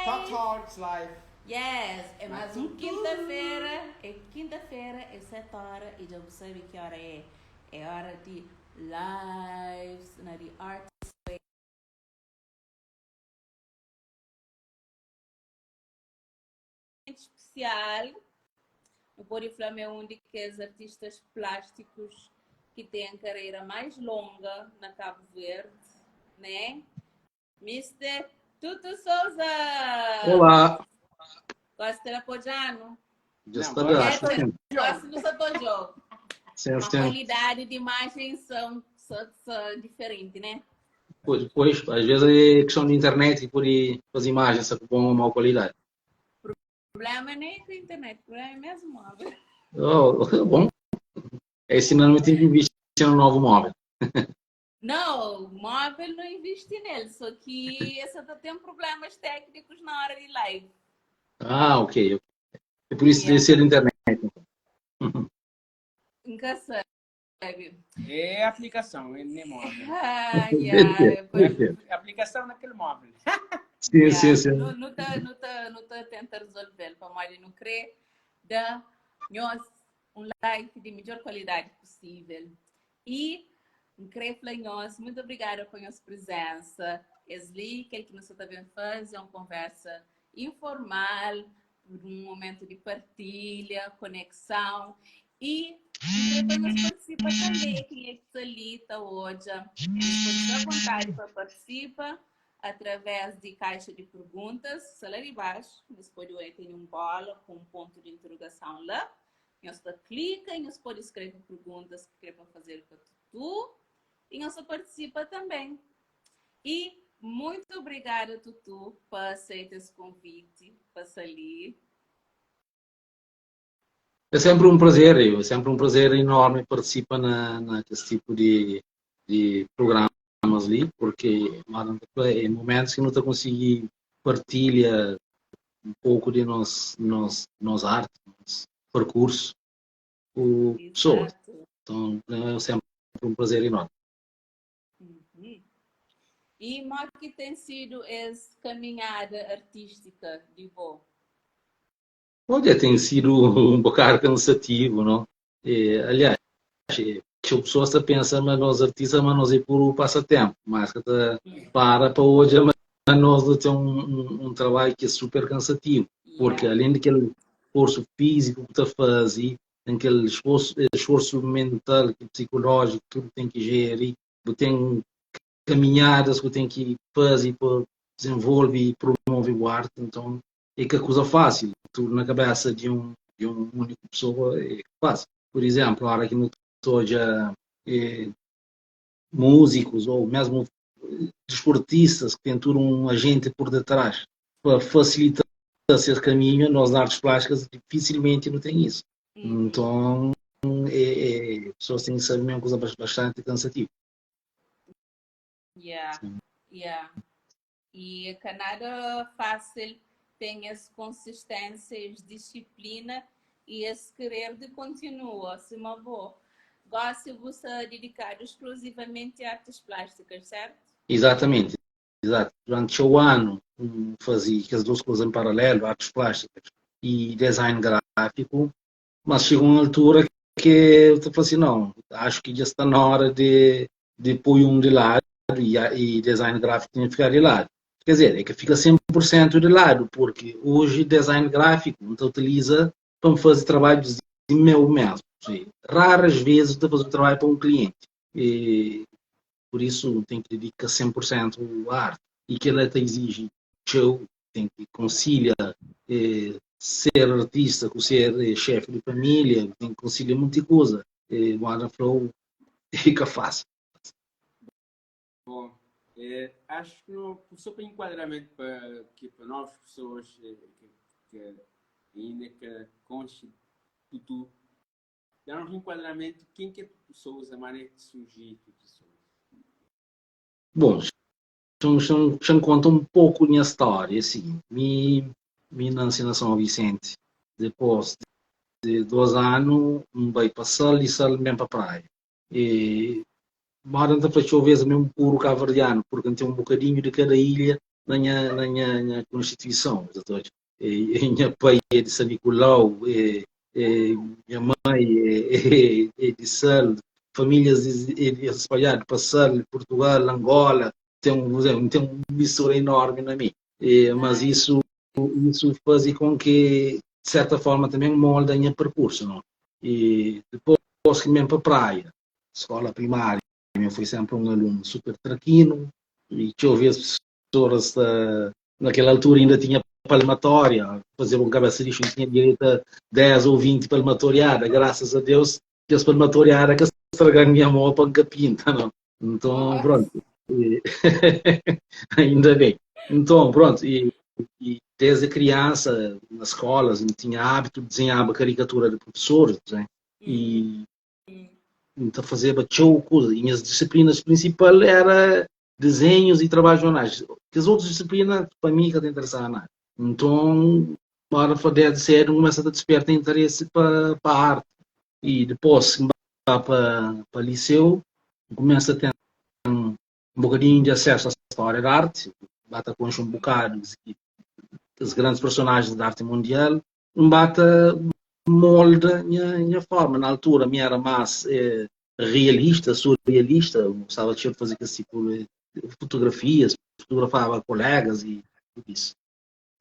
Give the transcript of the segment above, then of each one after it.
Talk Talks Live. Yes, é mais um Matutu. quinta-feira. É quinta-feira, é 7 hora e já sabe que hora é. É hora de lives na The Arts Way. Especial. O Pode Flama é um de que artistas plásticos que tem a carreira mais longa na Cabo Verde, né? Mr. Tutu Souza! Olá! Gosta de apoiar, Já está lá, acho que sim. Gosto do seu jogo. Sim, A sim. qualidade de imagem são, são, são diferentes, né? Pois, pois, às vezes é questão de internet e por aí as imagens são com boa ou má qualidade. O problema nem é com a internet, o problema é mesmo móvel. Oh, bom, é sinal que tem que investir no novo móvel. Não, o móvel não investe nele, só que essa tá tendo problemas técnicos na hora de live. Ah, ok. É por isso Yeah. deve ser internet. Então. Nunca sabe. É a aplicação, é nem móvel. Ah, yeah. Deve ser. É aplicação naquele móvel. Sim, Yeah. sim, sim. Não, não tá, não tá, não tá tenta resolver, para mais não crer, dá nós um like de melhor qualidade possível. E creio nós, muito obrigada por nossa presença. Esli, que é que nós também faz, é uma conversa informal, por um momento de partilha, conexão e depois nós participa também, quem é que está ali, está hoje, pode à vontade para participar através de caixa de perguntas, está lá de baixo, você pode ver, tem um bola com um ponto de interrogação lá, nós clica e nós pode escrever perguntas que quer para fazer para Tutu e nós participa também. E muito obrigada, Tutu, por aceitar esse convite, para sair. É sempre um prazer, é sempre um prazer enorme participar na, na esse tipo de, de programas ali, porque mano, é momentos que não te consegui partilha um pouco de nós, nós, nós arte, nosso percurso com pessoas. Exato. Então é sempre um prazer enorme. Uhum. E como que tem sido essa caminhada artística de vô? Olha, tem sido um bocado cansativo, não? E, aliás, que a pessoa só pensa, mas nós artistas, mas nós é por passatempo, mas que tá, para para hoje, mas nós temos um, um, um trabalho que é super cansativo, porque Yeah. além daquele esforço físico que tá fazendo, tem aquele esforço, esforço mental, psicológico, tudo tem que gerir, tem caminhadas que tem que fazer para desenvolver e promover o arte, então é que a coisa fácil, tudo na cabeça de um, de um único pessoa é fácil. Por exemplo, a hora que não estou já é, músicos ou mesmo desportistas que têm tudo um agente por detrás para facilitar esse caminho, nós na artes plásticas dificilmente não tem isso. Uhum. Então, é, é, pessoas têm que saber mesmo coisa bastante cansativa. Yeah. Sim. Yeah. E a Canadá fácil tem essa consistência, essa disciplina e esse querer de continua, se uma boa. Gosto de você dedicado exclusivamente a artes plásticas, certo? Exatamente, exato. Durante o ano fazia as duas coisas em paralelo, artes plásticas e design gráfico, mas chegou uma altura que eu falei assim, não, acho que já está na hora de, de pôr um de lado e, e design gráfico tem que ficar de lado. Quer dizer, é que fica 100% de lado, porque hoje design gráfico não te utiliza para fazer trabalhos de meu mesmo. Sim. Raras vezes estou fazer trabalho para um cliente. E, por isso tem que dedicar 100% à arte. E que ela te exige show, tem que concilia eh, ser artista com ser eh, chefe de família, tem que conciliar muita coisa. Eh, o Flow fica fácil. Bom, é, acho que não, só para enquadramento para, que, para novas pessoas eh, que, que ainda que conste Tutu, dar um enquadramento quem que é Tutu Souza, a maneira que surgiu Tutu Souza. Bom, já conta um pouco minha história, assim, me, me nasci na São Vicente, depois de dois anos, um vai para Sal e Sal mesmo para a praia. E mora na fechou vezes mesmo puro cabo-verdiano, porque tem um bocadinho de cada ilha na nha, na nha, nha constituição, exatamente. E, e nha pai é de São Nicolau, e, e minha mãe é, é, é de Sal, famílias espalhadas para Sal, Portugal, Angola, tem um, tem uma mistura enorme na mim. E, mas isso, isso faz com que, de certa forma, também molda o meu percurso. Não? E depois que mesmo para a praia, escola primária, eu fui sempre um aluno super traquino e que eu ouvia as pessoas naquela altura ainda tinha palmatória, fazer um cabeça de lixo tinha direito a 10 ou 20 palmatoriadas, graças a Deus que as palmatoriadas que estragaram minha mão para pinta, não? Então, pronto. E, ainda bem. Então, pronto, e, e desde criança, nas escolas, eu tinha hábito de desenhar caricatura de professores, né? E então fazia txeu coisa. E minhas disciplinas principais era desenhos e trabalhos jornais. Que as outras disciplinas, para mim, que não interessava nada. Então, na hora de cedo, começa a despertar interesse para, para a arte. E depois, para, para liceu, começa a ter um, um bocadinho de acesso à história da arte, bata com um bocado os grandes personagens da arte mundial, um bata molda a minha, minha forma. Na altura, a minha era mais eh, realista, surrealista, gostava de fazer esse tipo de fotografias, fotografava colegas e tudo isso.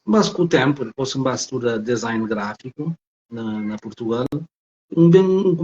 Mas com o tempo, depois que estudar design gráfico na, na Portugal, um bem,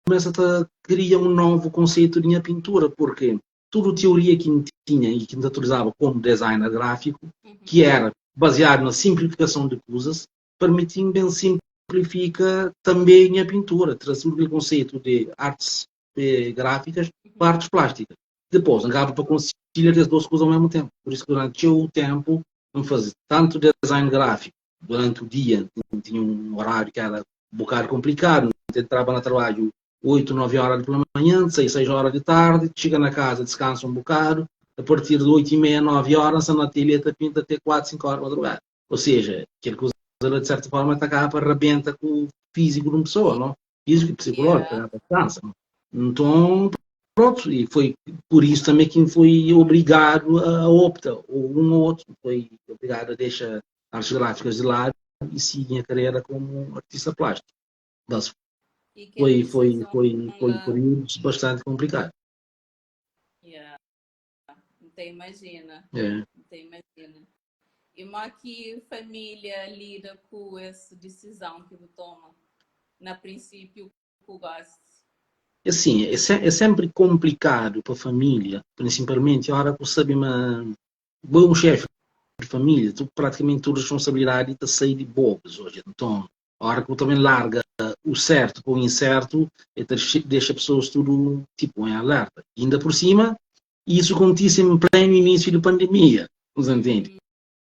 começa a criar um novo conceito de minha pintura, porque toda a teoria que tinha e que utilizava como designer gráfico, uhum. que era baseado na simplificação de coisas, permitia bem simplifica também a pintura, traz o conceito de artes eh, gráficas para artes plásticas. Depois, acaba para conciliar as duas coisas ao mesmo tempo. Por isso que durante o tempo, não fazia tanto design gráfico, durante o dia, tinha um horário que era um bocado complicado, entrava no trabalho 8, 9 horas pela manhã, 6, 6 horas de tarde, chega na casa, descansa um bocado, a partir de 8 e meia, 9 horas, na telha pinta até 4, 5 horas da madrugada. Ou seja, aquele coisa, de certa forma, está para arrebenta com o físico de uma pessoa, não? Físico e psicológico, yeah. cansa. Não? Então, pronto, e foi por isso também que foi obrigado a optar, ou um ou outro, foi obrigado a deixar artes gráficas de lado e seguir a carreira como artista plástico. Mas foi, foi, foi, foi períodos bastante complicado. Yeah. Então imagina. É. Então imagina. E como é que família lida com essa decisão que você toma? Na princípio, que gosta? Assim, é, é sempre complicado para a família, principalmente a hora que sabe, uma bom chefe de família, tu praticamente tua responsabilidade está sair de bobos hoje. Então, a hora que também larga o certo com o incerto, deixa pessoas tudo tipo em alerta. E ainda por cima, isso acontece em pleno início da pandemia, você entende?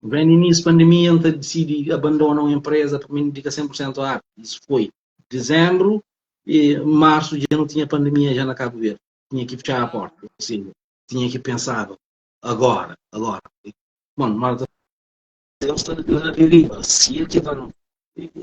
Em pleno início da pandemia, então decide abandonar uma empresa para me dedicar 100% à arte. Isso foi dezembro, e março já não tinha pandemia já na Cabo Verde. Tinha que fechar a porta, ou seja, tinha que pensar agora, agora. Mano, Marta, Deus está na deriva. Se ele tiver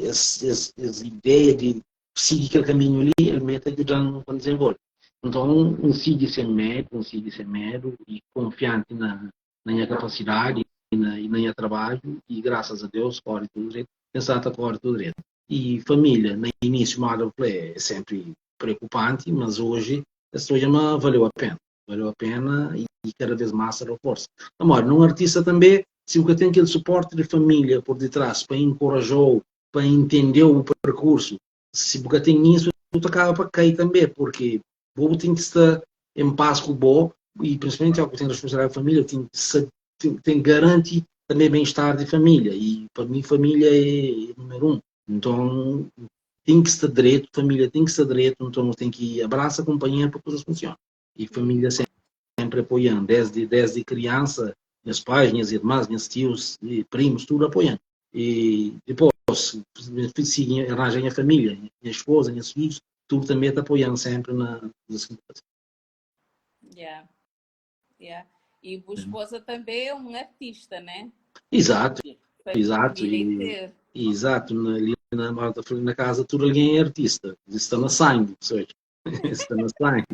essa, essa, essa ideia de seguir aquele caminho ali, ele mete ajudando a desenvolver. Então, um siga sem medo, um siga sem medo e confiante na, na minha capacidade e na, e na minha trabalho e graças a Deus corre tudo direito, pensar que corre tudo direito. E família, no início, é sempre preocupante, mas hoje a história valeu a pena. Valeu a pena e, e cada vez mais se reforça. Agora, num artista também, se o que tem aquele suporte de família por detrás para encorajar, para entender o percurso, se você tem isso, tu acaba para cair também, porque o tem que estar em paz com o bom e principalmente o que tem responsabilidade da família, tem que tem, tem garante também bem-estar de família e para mim família é número um. Então tem que estar direito, família tem que estar direito, então tem que abraçar a companhia para que coisas funcionem. E família sempre, sempre apoiando, desde, desde criança, meus pais, minhas irmãs, meus tios, e primos, tudo apoiando. E depois, se arranjem a família, minha esposa, meus filhos, tudo também está apoiando sempre na Yeah. Yeah. E a esposa também é um artista, né? Exato, exato. E, exato, na, ali na, na casa tudo alguém é artista, isso está na sangue, ou seja, está na sangue.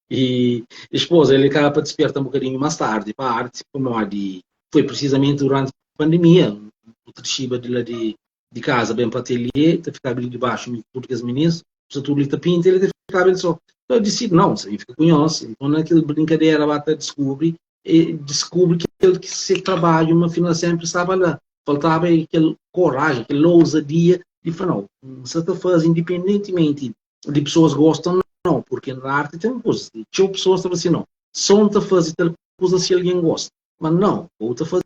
E a esposa, ele acaba para despertar um bocadinho mais tarde para a arte, como de Foi precisamente durante a pandemia, nu ta dixiba di la di di casa ben pa ateliê, ta fikaba li dibaxu mi ku tudu kes minis, sta tudu li ta pinta, el ta fikaba el só. Então eu decidi, não, sa fika ku nhos. Então naquele brincadeira ba ta descobri, e descobri que ele que se trabalho, mas afinal sempre estava lá. Faltava aquele coragem, aquela ousadia de falar, não, você está fazendo independentemente de pessoas gostam ou não, porque na arte tem coisas, tinha pessoas que assim, não, só não está fazendo tal coisa se alguém gosta. Mas não, ou está fazendo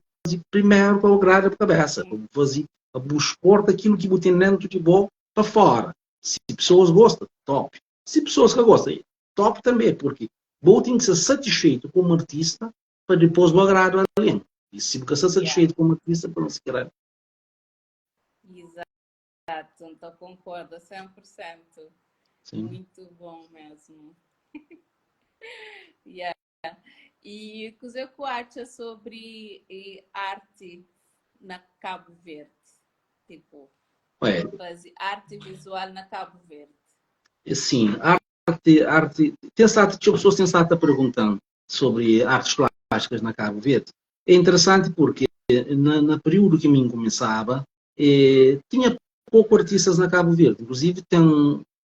primeiro para agradar a cabeça, para fazer, para buscar aquilo que você tem dentro de bom para fora. Se pessoas gostam, top. Se pessoas que gostam, top também, porque você tem que ser satisfeito como artista para depois o agrado alguém. E se você está satisfeito como artista, para não se querer. Exato, então concordo 100%. Sim. Muito bom mesmo. Yeah. E o que você acha sobre arte na Cabo Verde? Tipo, Ué, fazer arte visual na Cabo Verde. Sim, arte, arte, tem estado, tinha pessoas têm estado perguntando sobre artes plásticas na Cabo Verde. É interessante porque na, na período que mim começava, tinha pouco artistas na Cabo Verde. Inclusive tem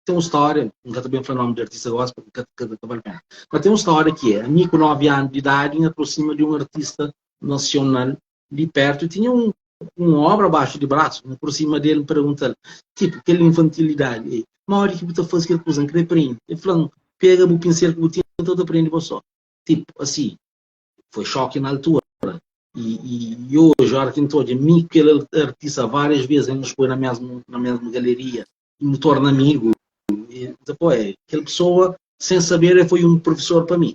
uma história, nunca também falei o nome de artista agora, porque nunca, nunca vale a pena. Mas tem uma história que é, a mim com 9 anos de idade, me aproxima de um artista nacional de perto e tinha uma obra abaixo de braço, me aproxima dele e pergunta tipo, aquela infantilidade, mas hora que você faz aquela coisa, não aprende. Ele falou, pega o pincel que você tem, então aprende você só. Tipo, assim, foi choque na altura. E hoje, a hora que estou, mim, aquele artista várias vezes nos põe na mesma galeria e me torna amigo. E, depois, aquela pessoa, sem saber, foi um professor para mim.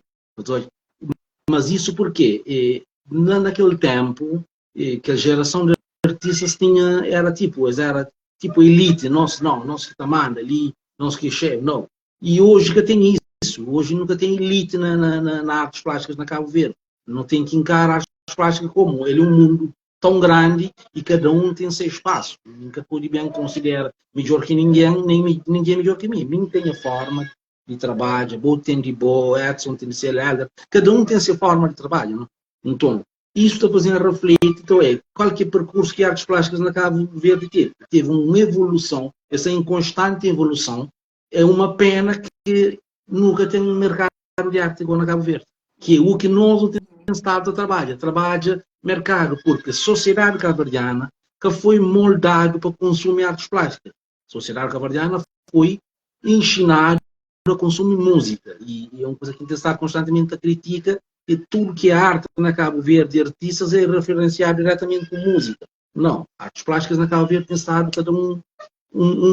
Mas isso porque naquele tempo, que a geração de artistas tinha, era tipo, era tipo elite, nós não, nós que manda ali, nós que chefe, não. E hoje que tem isso, hoje nunca tem elite na artes plásticas na Cabo Verde. Não tem que encarar artes plásticas como ele é um mundo tão grande e cada um tem seu espaço. Nunca pode bem considerar melhor que ninguém, nem ninguém melhor que mim. Mim tem a forma de trabalho, bom tem de boa, Edson tem de ser Helder, cada um tem a sua forma de trabalho, não? Então, isso está fazendo refletir, então é, qualquer percurso que artes plásticas na Cabo Verde teve, teve uma evolução, essa em constante evolução, é uma pena que nunca tem um mercado de arte igual na Cabo Verde, que é o que nós temos estado a trabalhar, trabalha mercado, porque a sociedade cabo-verdiana que foi moldado para consumir artes plásticas. A sociedade cabo-verdiana foi ensinada a consumir música, e é uma coisa que a gente está constantemente a critica, que tudo que é arte na Cabo Verde e artistas é referenciado diretamente com música. Não, artes plásticas na Cabo Verde tem estado cada um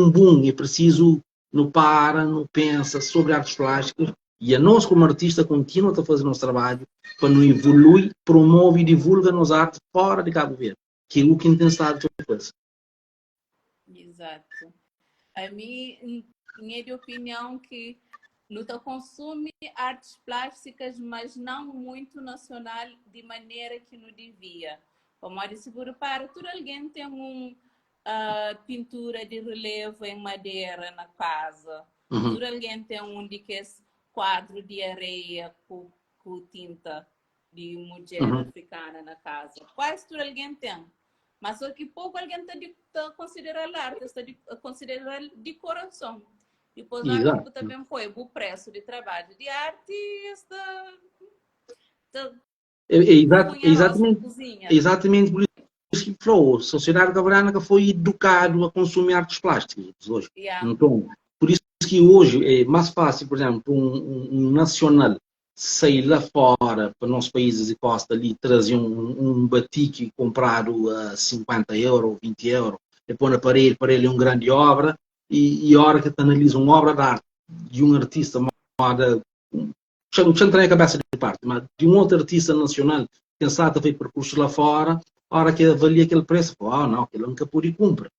boom, e é preciso não para, não pensa sobre artes plásticas, e a nós como artista continua a fazer nosso trabalho para não evoluir, promove e divulga nossa arte fora de Cabo Verde, que é o que tem estado a fazer. Exato. A mim, minha de opinião que luta consome artes plásticas, mas não muito nacional de maneira que não devia. Como de seguro para tudo alguém tem um pintura de relevo em madeira na casa. Tudo alguém tem um de que esse quadro de areia com tinta de mulher africana na casa. Quase tudo alguém tem. Mas só que pouco alguém está tá considerando arte, está considerando decoração. Depois, na hora que também põe o preço de trabalho de arte, está, está É, exatamente por isso que falou, a sociedade cabo foi educado a consumir artes plásticas hoje. Então, por isso que hoje é mais fácil, por exemplo, um nacional sair lá fora, para nossos países e costa ali, trazer um batique comprado a 50 euros, 20 euros, e pôr na parede, para ele é uma grande obra, e a hora que tu analisa uma obra de arte de um artista, moda, não entra na cabeça de parte, mas de um outro artista nacional, quem sabe fazer percurso lá fora, a hora que avalia aquele preço, ah, não, aquele nunca pode comprar.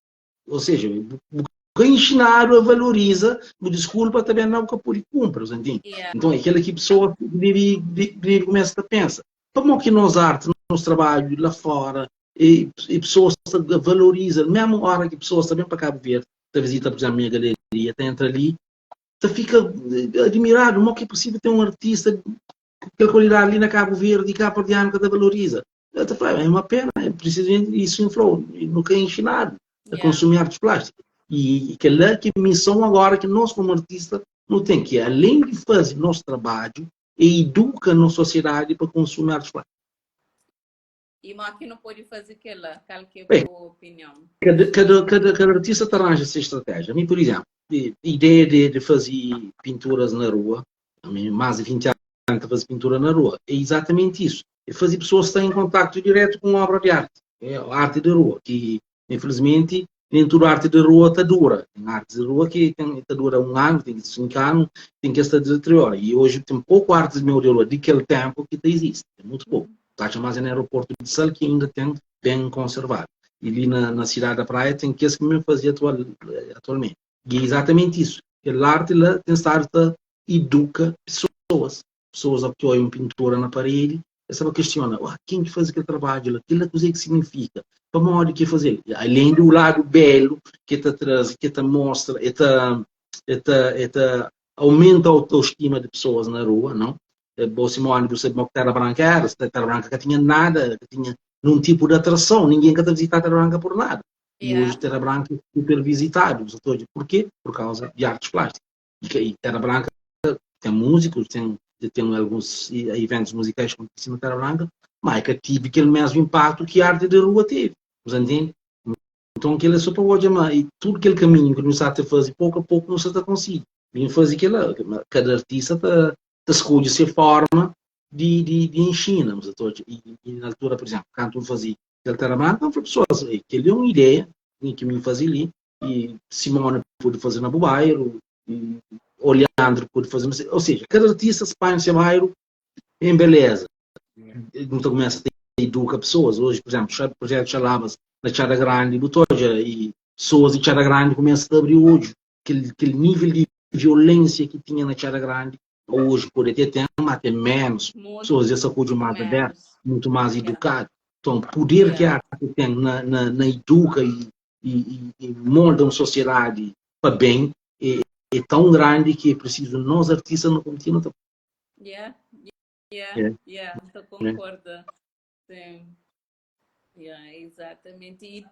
Ou seja, o ensinado valoriza, o desculpa também não que pode comprar, entende? Então, é aquela que a pessoa deve começa a pensar. Como que nós arte, nosso trabalho lá fora, e pessoas valorizam, mesmo hora que pessoas também para Cabo Verde, te visita, por exemplo, a minha galeria, te entra ali, te fica admirado, como é que é possível ter um artista com aquela qualidade ali na Cabo Verde e Cabo Verdeano que te valoriza. Eu ta fla, é uma pena, é precisamente isso que falou, nunca é ensinado a consumir artes plásticas. E aquela que é missão agora que nós como artista não tem que, além de fazer nosso trabalho, educa a nossa sociedade para consumir artes plásticas. E mas que não pode fazer aquela, qual que é a tua opinião? Cada, cada, cada, cada artista te arranja essa estratégia. A mim, por exemplo, a ideia de, de fazer pinturas na rua, a mim, mais de 20 anos de fazer pintura na rua, é exatamente isso. É fazer pessoas que estão em contato direto com obra de arte. É a arte de rua, que infelizmente nem toda arte de rua está dura. Tem arte de rua que está dura um ano, tem 5 anos, tem que estar deteriora. E hoje tem pouco arte de meu de rua daquele tempo que existe, é muito pouco. Está mais no aeroporto de Sal que ainda tem bem conservado. E ali na, na cidade da Praia tem que esse que me fazia atual, atualmente. E é exatamente isso. A arte lá tem estado a educa pessoas. Pessoas que olham pintura na parede, essa questiona, oh, quem que faz aquele trabalho, aquilo coisa que significa, para modo que fazer. Além do lado belo que te traz, que te mostra, que te, te, te aumenta a autoestima de pessoas na rua, não? Bo Simone, você sabe que Terra Branca era, Terra Branca que tinha nada, que tinha nenhum tipo de atração, ninguém quer visitar Terra Branca por nada. E hoje Terra Branca é super visitado. Por quê? Por causa de artes plásticas. E, e Terra Branca tem músicos, tem, tem alguns eventos musicais que acontecem na Terra Branca, mas que tive aquele mesmo impacto que a arte de rua teve. Você entende? Então aquilo é só para hoje, e tudo aquele caminho que não sabe fazer, pouco a pouco não se está conseguindo. Vim fazer aquilo, cada artista está tá escolhe sua forma de, de, de ensina. E, e, na altura, por exemplo, quando eu fazia aquele Terra Branca, foi pessoas que ele deu uma ideia que me fazia ali, e Simone pôde fazer na Bubairo, e o Leandro pôde fazer, ou seja, cada artista se põe no seu bairro em beleza. Então começa a ter educa pessoas. Hoje, por exemplo, o projeto Xalabas na Tchada Grande, Butoja, e pessoas de Tchada Grande começam a abrir o olho. Aquele, aquele nível de violência que tinha na Tchada Grande, hoje pode até ter, mas até menos. Muito pessoas essa coisa mais aberta, muito mais educado. Então, o poder que a arte tem na, na, na educa e, e, e, molda uma sociedade para bem é, é tão grande que é preciso nós artistas não continuamos. Yeah, estou concordo. Sim. Yeah, exatamente. E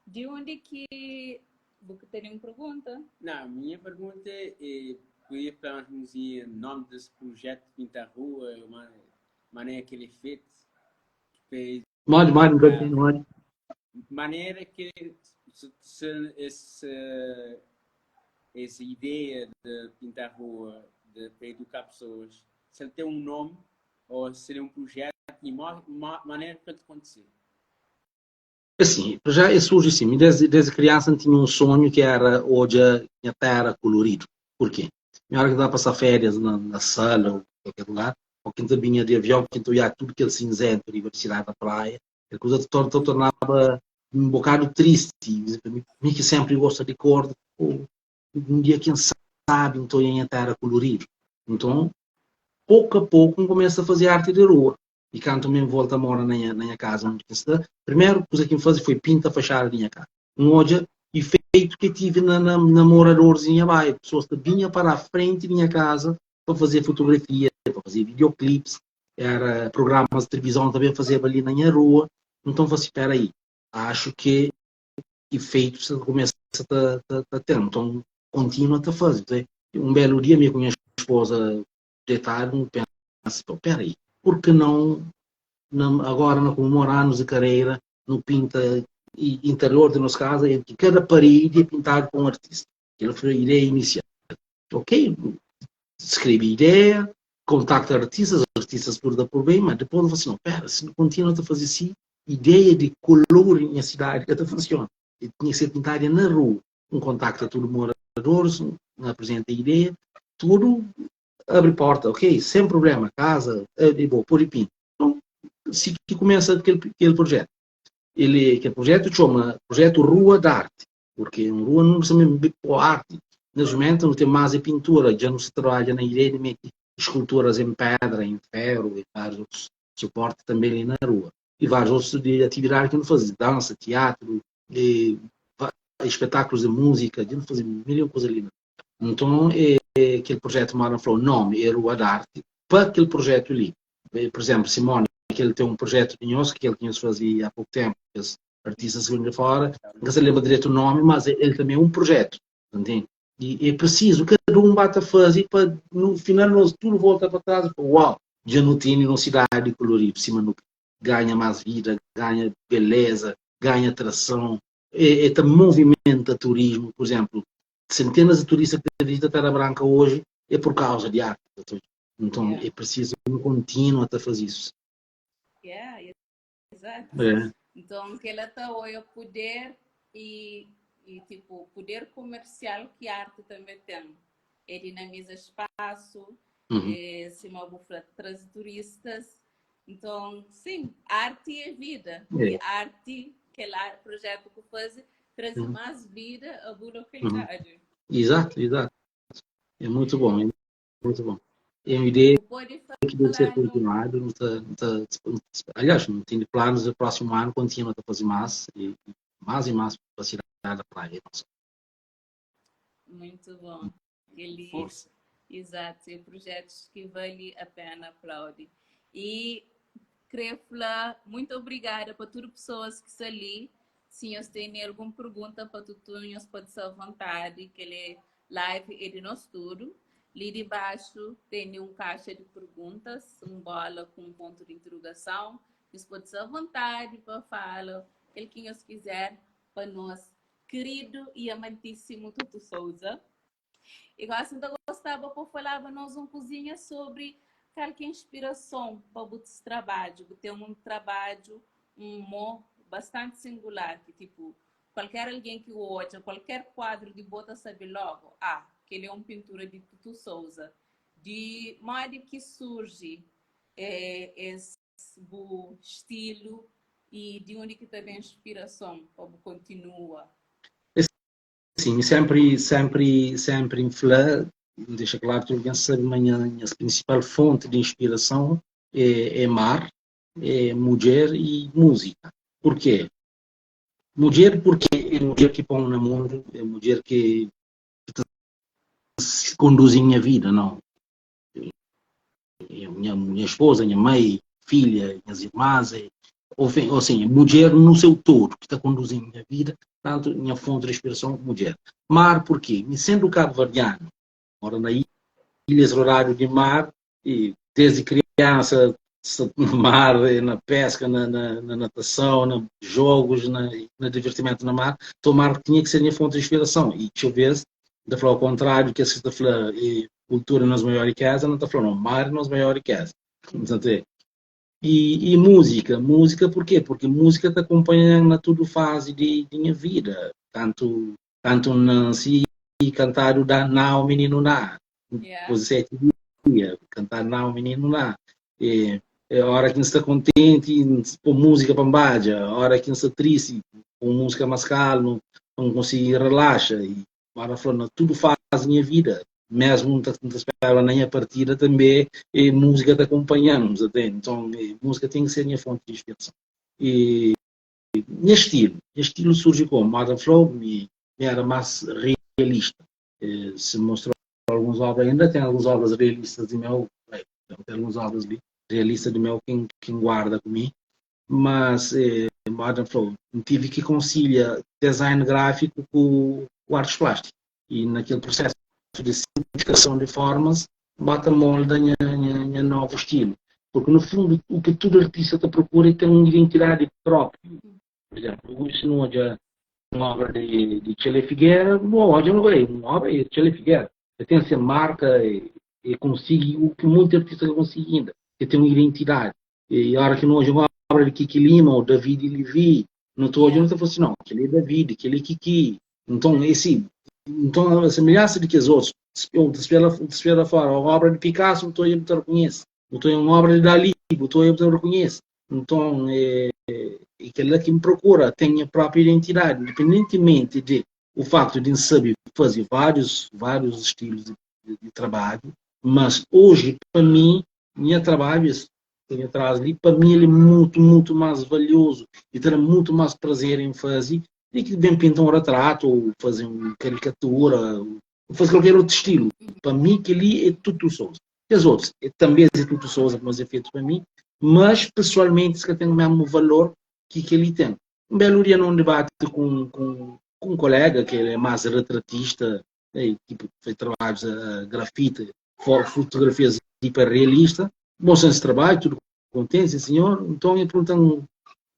de onde que você tem uma pergunta? Não, minha pergunta é, podia falar-nos o nome desse projeto Pinta Rua, uma maneira que ele é feito? Fez, Mande, mande, mande. Maneira que se, se, esse, essa ideia de pintar rua, de, para educar pessoas, se ele tem um nome ou se ele é um projeto e maneira para acontecer. Assim, já surge assim, desde, desde criança tinha um sonho que era hoje a minha terra colorido. Por quê? Na hora que dava passar férias na, na sala ou qualquer lugar, ou quem vinha de avião, quem ia tudo aquele cinzento, universidade da praia, a coisa te tornava um bocado triste. Mim que sempre gosta de cor, um dia quem sabe, então em terra colorido. Então, pouco a pouco, começa a fazer arte de rua. E quando também volta a morar na minha, na minha casa, onde está, primeiro coisa que me fazia foi pinta a fachada da minha casa. Um hoje, efeito que tive na, na, na moradores em bairro, pessoas que vinham para a frente da minha casa para fazer fotografia, para fazer videoclips, era programas de televisão também fazia ali na minha rua. Então, falei assim, espera aí, acho que efeito você começa a, a, a ter, então continua a fazer. Um belo dia, minha com minha esposa deitado, penso, espera aí, por que não, não agora não comemorar anos de carreira, no pinta interior de nossa casa, em que cada parede é pintado com um artista. Aquela foi a ideia inicial. Ok, escreve ideia, contacta artistas, artistas por dar por bem, mas depois você não, pera, se não continua a fazer assim, ideia de color em a cidade que até funciona. E tinha que ser pintada na rua. Um contacta todos os moradores, um apresenta a ideia, tudo abre porta, ok, sem problema, casa, é de boa, por e pinta. Então, se que começa aquele, aquele projeto. Ele, aquele projeto chama Projeto Rua da Arte, porque em rua não se por arte. Nesse momento não tem mais a pintura, já não se trabalha na ideia de meter esculturas em pedra, em ferro e vários outros suportes também ali na rua. E vários outros de atividades que não fazia, dança, teatro, e, espetáculos de música, de não fazer mil coisas ali. Então, é, é, aquele projeto Mara falou, nome é Rua da Arte, para aquele projeto ali. Por exemplo, Simone, que ele tem um projeto de nós, que ele tinha fazer há pouco tempo, os artistas que vêm de fora, não se lembra direito o nome, mas ele também é um projeto, entende? E é preciso cada um bate a fazer para no final nós tudo volta para trás, uau, já não tem uma cidade colorida, por cima no ganha mais vida, ganha beleza, ganha atração, é, é, movimenta turismo, por exemplo, centenas de turistas que visitam a Terra Branca hoje é por causa de arte. Então é preciso um contínuo até fazer isso. Yeah, exato. Então, que ela está o poder e tipo, poder comercial que a arte também tem. É dinamiza espaço, é, se uma bufra traz turistas. Então, sim, arte é vida. E arte, aquele projeto que faz, traz mais vida à boa localidade. Exato, exato. É muito bom, é muito bom. É uma ideia que deve ser continuada. Não tá, não tá, aliás, não tem planos do próximo ano continua a fazer mais e mais e mais para a cidade da praia. Muito bom. Ele, Força. Exato, e projetos que vale a pena aplaudir. E queria falar, muito obrigada para todas as pessoas que estão ali. Se vocês têm alguma pergunta para Tutu, vocês pode ser à vontade, que ele é live é de nós tudo. Ali de baixo tem um caixa de perguntas, um bola com um ponto de interrogação. Vocês podem ser à vontade para falar o que vocês quiser para nós, querido e amantíssimo Tutu Souza. E agora, se não gostava, por falar nós um cozinha sobre qual que é a inspiração para o trabalho, ter um trabalho, um mo bastante singular, que tipo, qualquer alguém que o olha, qualquer quadro de bota sabe logo, ah, que ele é uma pintura de Tutu Souza. De modo que surge esse estilo e de onde que também a inspiração como continua? Sim, sempre, sempre, sempre em fla, deixa claro que alguém sabe, minha, minha principal fonte de inspiração é mar, é mulher e música. Por quê? Mulher porque é mulher que põe no mundo, é mulher que que conduz a minha vida, não. É minha esposa, minha mãe, filha, minhas irmãs, ou seja, mulher no seu todo, que está conduzindo a minha vida, tanto minha fonte de inspiração, mulher. Mar, porquê? Me sendo cabo-verdiano, moro na ilha horário de mar, e desde criança, no mar, na pesca, na natação, na jogos, na divertimento na mar, então o mar tinha que ser minha fonte de inspiração. E deixa eu ver, da falar ao contrário, que se está falando, e cultura nas maiores riquezas, não está falando, não, mar nas maiores riquezas. Portanto, é. E música, música por quê? Porque música te acompanha na toda fase de minha vida, tanto Nancy cantar o da Não Menino Na, 7 dias, cantar Não Menino Na. E, é a hora que está contente, põe música para baixo, a hora que está triste, põe música mais calma, não consigo relaxa. E agora falando, tudo faz minha vida. Mesmo não está esperando nem a partida também, e música te acompanhando, entende? Então, e, música tem que ser minha fonte de inspiração. E meu estilo surge como Modern Flow, me era mais realista. E, se mostrou algumas obras, ainda tem algumas obras realistas de meu, tem algumas obras realistas de meu quem guarda comigo, mas Modern Flow, tive que conciliar design gráfico com artes plásticas. E naquele processo de simplificação de formas, bota molde da minha novo estilo. Porque, no fundo, o que todo artista te procura é ter uma identidade própria. Por exemplo, hoje, se não olha uma obra de Tchele Figueira, não olha, não olha, uma obra de Tchele Figueira. Ele tem essa marca e consegue o que muito artista consegue ainda, que tem uma identidade. E a hora que não olha uma obra de Kiki Lima ou David Levy, não estou olhando, estou falando assim, não, aquele é David, aquele é Kiki. Então, a semelhança de que os outros, eu te espero fora, a obra de Picasso, não estou aí, não te reconheço. Não estou em uma obra de Dalí, não estou aí, não te reconheço. Então, é aquele que me procura, tem a própria identidade, independentemente de o facto de saber fazer vários estilos de trabalho, mas hoje, para mim, meu trabalho, esse que tem atrás ali, para mim ele é muito, muito mais valioso e terá muito mais prazer em fazer e que bem pinta um retrato ou fazer uma caricatura ou fazer qualquer outro estilo. Para mim, que ali é Tutu Souza. E os outros, é, também é Tutu Souza, mas é feito para mim, Mas, pesoalmenti, es ka ten mesmu valor ki kel-li ten. Un belu dia, na un debati ku ku un kolega ki el é más retratista, e, tipo, faz trabalhos a grafite, fotografias hiperrealista, mostra esse trabalho, tudo contente, sim senhor. Então, ele pergunta-me,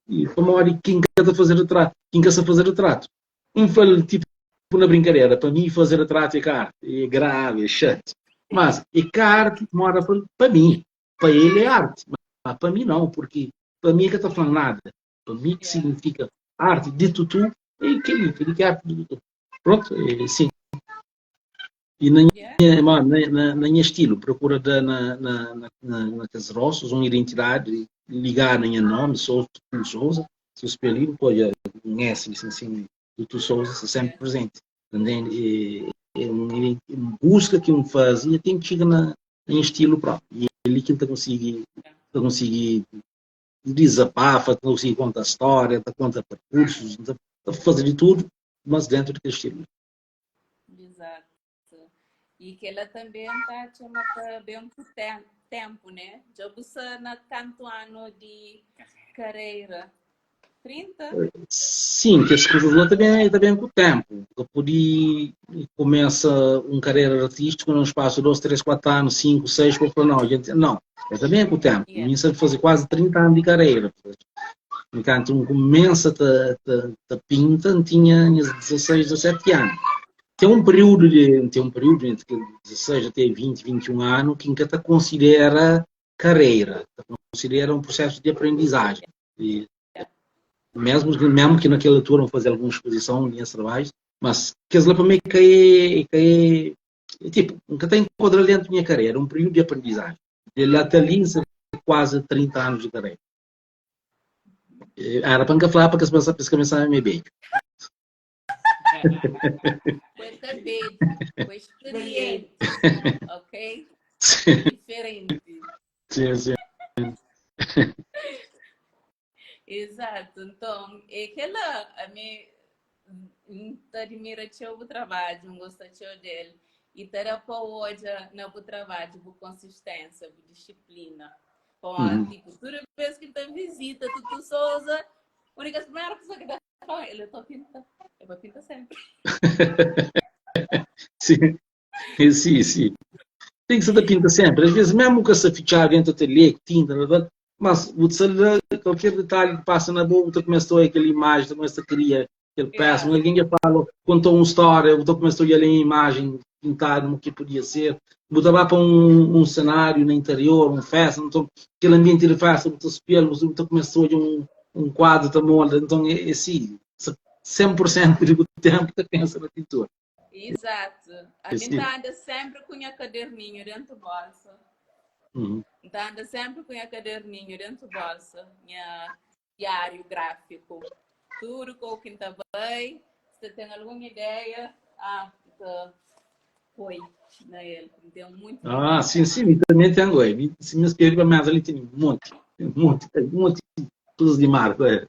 e pamodi ki N ka ta fazer retrato? Ki N ka sa fazer retrato? N fla-l, tipo, na brincadeira, pa mi fazer retrato é ka arte, é grave, é chato. Mas é ka arte, moda fla-l, pa mi, pa ele é arte, mas pa mi não, porque pa mi é ka ta fla nada. Pa mi que significa arte de tutu é kel-li, kel-li que é arte de tutu. Pronto, é sim. E na minha, na, na, na minha estilo, procura dar na, na, na, na, naqueles rostos uma identidade ligada em nome, sou Tutu Souza, se o espelho pode um S, assim, assim, Tutu Souza, está sempre presente. Entende? E, é uma busca que um faz e tem que chegar na, em estilo próprio. E ele que tá consegue, tá consegue desabafa, tá consegue contar história, tá conta percursos, tá, tá fazer de tudo, mas dentro daquele estilo. Exato. E que ela também tá chama tá bem por tempo, né? Já você na tanto ano de carreira. 30? Sim, que as coisas lá também, também com o tempo. Eu pude começa uma carreira artística num espaço de 2, 3, 4 anos, 5, 6, para falar, não, gente, não, é também com o tempo. Yeah. Mim sabe fazer quase 30 anos de carreira. Enquanto um começa a pinta, tinha 16, 17 anos. Tem um período de, tem um período entre 16 até 20, 21 anos que nunca te considera carreira, te considera um processo de aprendizagem. E mesmo, mesmo que naquela altura não fazer alguma exposição, linhas de trabalho, mas que lá para mim que é, é, tipo, nunca tem enquadrado dentro da minha carreira, um período de aprendizagem. De lá até ali, quase 30 anos de carreira. Era para nunca falar para que as pessoas começaram a me beijo. Foi beijo, foi experiente, ok? Diferente. Sim, sim. Exato. Então, é aquela, a mim, te admira o trabalho, não gosta dele. E ter hoje no trabalho, com consistência, com disciplina. Bom, tipo, toda vez que tem visita, Tutu Souza, a única primeira pessoa que dá fala, ele é pinta. Eu vou pintar sempre. Sim, sim, sim. Tem que ser da pinta sempre. Às vezes, mesmo que se fichar dentro do ateliê, tinta, mas você, qualquer detalhe que passa na boca, você começa a ver aquela imagem, você começa a criar aquele peça. Alguém já fala, contou uma história, você começa a olhar a imagem pintada, o que podia ser. Você vai para um cenário no interior, uma festa, então, aquele ambiente de festa, você espelha, você começa a olhar um quadro também, então é assim, 100% do tempo que pensa na pintura. Exato. A gente anda sempre com o caderninho dentro da bolsa. Então anda sempre com o caderninho dentro da bolsa, minha diário gráfico. Tudo com o que está bem. Se tem alguma ideia, ah, então, foi na ele. Tem muito. Ah, sim, sim, também tem agora. Se me escreve para mesa ali tem um monte, um monte, um monte de coisas de marco. É.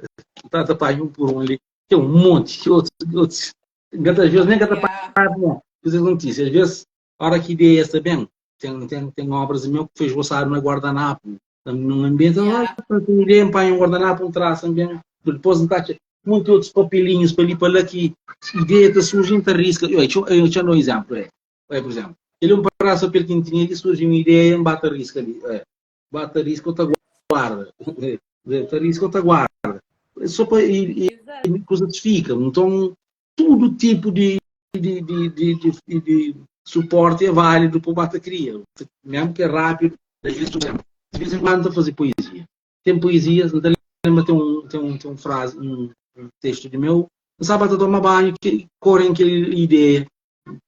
Tá, tá, um por um ali. Tem um monte, outros, outros. Às vezes nem cada parte, não. Coisas notícias. Às vezes, a hora que ideia está bem, tem obras meu que foi esboçado na guardanapo, num ambiente, tem ideia, põe um guardanapo, um traço, ambiente, depois não tá muitos outros papelinhos para ali, para lá, que ideia te surge, te arrisca. Eu te dou um exemplo, é. É, por exemplo, ele é um pedaço de papel que tinha ali, surge uma ideia, bate a risca ali. É. Bate a risca, outra guarda. Bate a risca, outra guarda. Só para, e coisas ficam. Então, todo tipo de suporte é válido para o bata cria. Mesmo que é rápido, às vezes, de vez em quando a fazer poesia. Tem poesias, não lembra, tem um frase, um texto de meu, não sabe a tomar banho, que corre aquela ideia,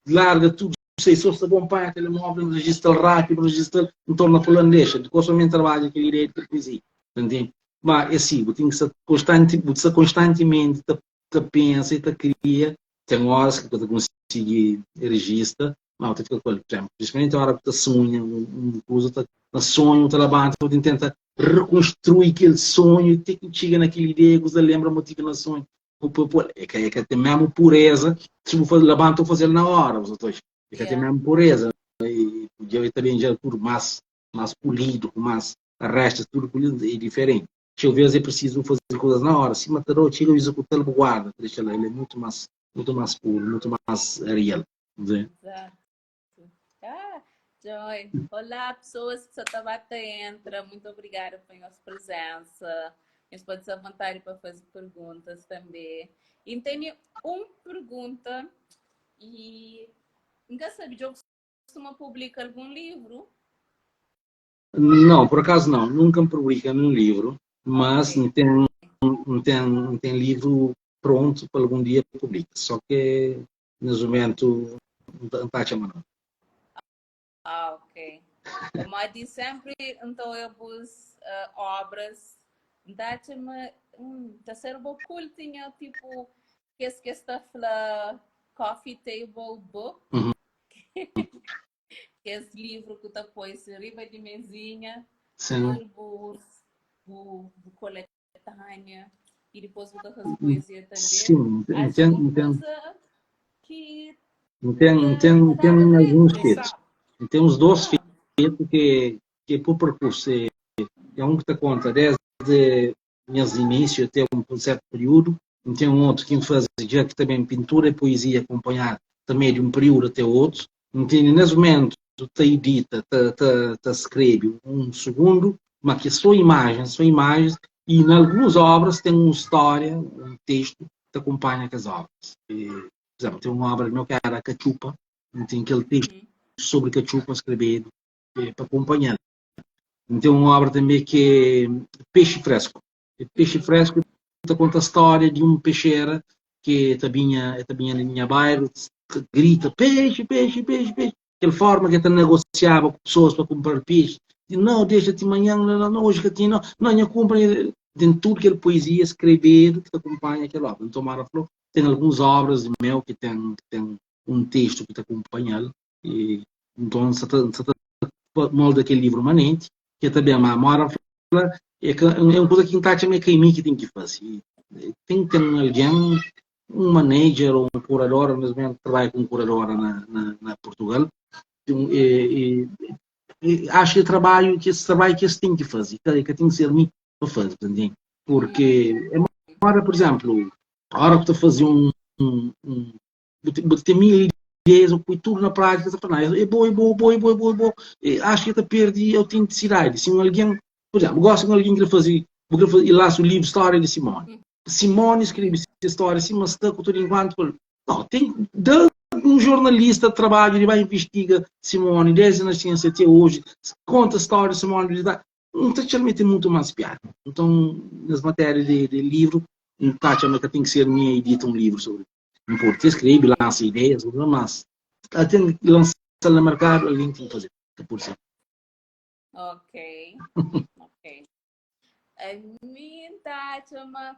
larga tudo, sei, só se bom pai, telemóvel, registra rápido, registra, então na fulano deixa, depois somente trabalha aquela ideia de poesia, entende? Mas é assim, tem que ser constante, você constantemente te, te pensa e te cria, tem horas que você consegue registra, mas você fica com por exemplo, principalmente a hora que você sonha, um coisa, tá, no sonho, te levanta, você tenta reconstruir aquele sonho, até que chega naquela ideia que você lembra motivo no sonho. É que tem mesmo pureza, se você levanta ou fazer na hora, você é que tem mesmo pureza. E podia também já tudo mais polido, mais. Arresta tudu ku li é diferenti. Txeu vez é prisizu faze kuzas na hora, sima ta dau txiga exekutal bu guarda, ta dexa la, el é mutu mas, mutu mas puru, mutu mas real. Exato. Ah, Joy. Olá, pessoas que só ta ba ta entra. Muito obrigada pa nhos presença. Nhos pode se à vontade pa faze perguntas també. E N tene um pergunta e N ka sabe, Djo costuma publica algum livro? Não, por acaso não, nunca me publica nenhum livro, mas Ok. N ten, N ten, N ten livro pronto pa algum dia publica. Só que nes momento N ta, N ta atxa ma não. Ah, ok. Pamodi sempri N ta oia bus obras, N ta atxa ma ta ser bo cool tinha tipo kes ki es ta fla coffee table book, kes livru ku ta poi si riba di mezinha, Sim. tudu bu bu bu coletânea e dipôs bu ta faze poesia também. Sim, N Acho ten, que um N ten, kuza ki N ten, ta N ten, ta N ten daba alguns dretu. fetu. N ten uns dos Ah, fetu que que por percurso é, é um que ta conta desde nhas início até um certo período. N ten um outro que N faze já que também pintura e poesia acompanhado também de um período até outro. N tene nes momento ta edita, ta, ta, ta skrebe um segundo, ma que só imagens, só imagens, e em algumas obras tem uma história, um texto que acompanha aquelas obras. E, por exemplo, tem uma obra meu que era Cachupa, tem aquele texto sobre Cachupa escrevido para acompanhar. Tem uma obra também que é Peixe Fresco. Peixe Fresco te conta a história de um peixeira que também também na minha bairro, grita peixe, peixe, peixe, peixe. Aquela forma que ele negociava com pessoas para comprar peixe. E, não, deixa-te amanhã, não, não, não, hoje que tinha, não, não, eu compro. Tem tudo aquela poesia escrever que te acompanha aquela obra. Então, Mara Flor tem algumas obras de meu que tem, que tem um texto que te acompanha. E, então, se te, se te molda aquele livro manente, que também a Mara Flor é, que, é uma coisa que está a que mim que tem que fazer. Tem que ter alguém, um manager ou um curador, mesmo trabalho com curadora na, na, na Portugal. E, e, e, acho que trabalho que esse trabalho que esse tem que fazer, que, que tem que ser mim para fazer, entende? Porque é uma hora, por exemplo, a hora que tu fazer um, um, um tem mil ideias, eu põe tudo na prática, você fala, é bom, é bom, é bom, é bom, é bom, é bom. E acho que até perdi a autenticidade. Se alguém, por exemplo, gosto de alguém que fazer, vou fazer, e lança o livro História de Simone. Simone escreve essa história assim, mas está com tudo enquanto. Não, tem, dá um jornalista trabalho, ele vai investiga Simone desde a nascença até hoje, conta a história de Simone, não está realmente muito mais piada. Então, nas matérias de, de livro, não está que tem que ser minha edita um livro sobre. Não pode escreve, lança ideias, mas até lançar no mercado, alguém tem que fazer. Por ser. Ok, ok. A mim tá chama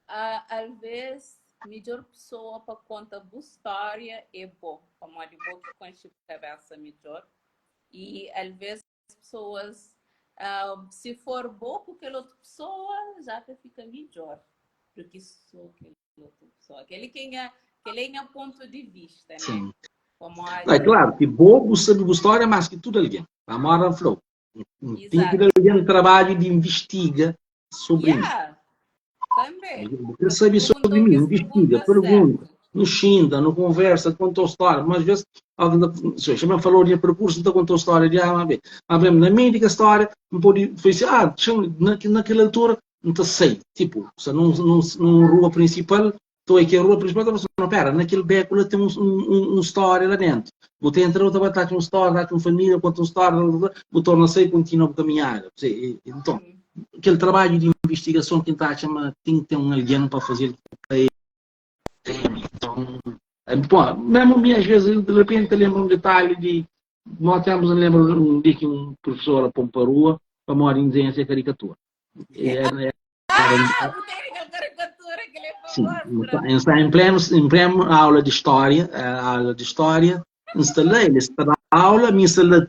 às vezes melhor pessoa para contar a história é bom, como de boa que conhece a cabeça melhor. E às vezes pessoas, se for bom com aquela outra pessoa, já te fica melhor do que só aquela outra pessoa. Aquele quem é, aquele é ponto de vista, né? Sim. Como É claro que bobo sabe a história mais que tudo alguém. A Mara falou. Tem que dar alguém trabalho de investiga sobre yeah, também. mim. Você sabe sobre mim, investiga, pergunta. Não xinga, não conversa, conta a história. Mas às vezes, alguém se me falou de percurso, então contou a história de A a B. Mas na meio da história, não pode, foi assim, ah, naquela altura, não sei. Tipo, se num, num, num rua principal, estou aqui a rua principal, então você não, pera, naquele beco lá tem um, um, um história lá dentro. Você entra, outra vai estar com uma história, com uma família, conta uma história, vou torna a sair e continua a caminhar. Então, aquele trabalho de investigação que está a chamar, tem que ter um alguém para fazer. Então, bom, mesmo às vezes, de repente, lembro um detalhe de. Nós temos, lembro um dia que um professor apontou para a rua para morar em desenho essa caricatura. É, ah, caricatura que ele Sim, está em pleno, em pleno aula de história, aula de história, instalei, ele está na aula, me instalei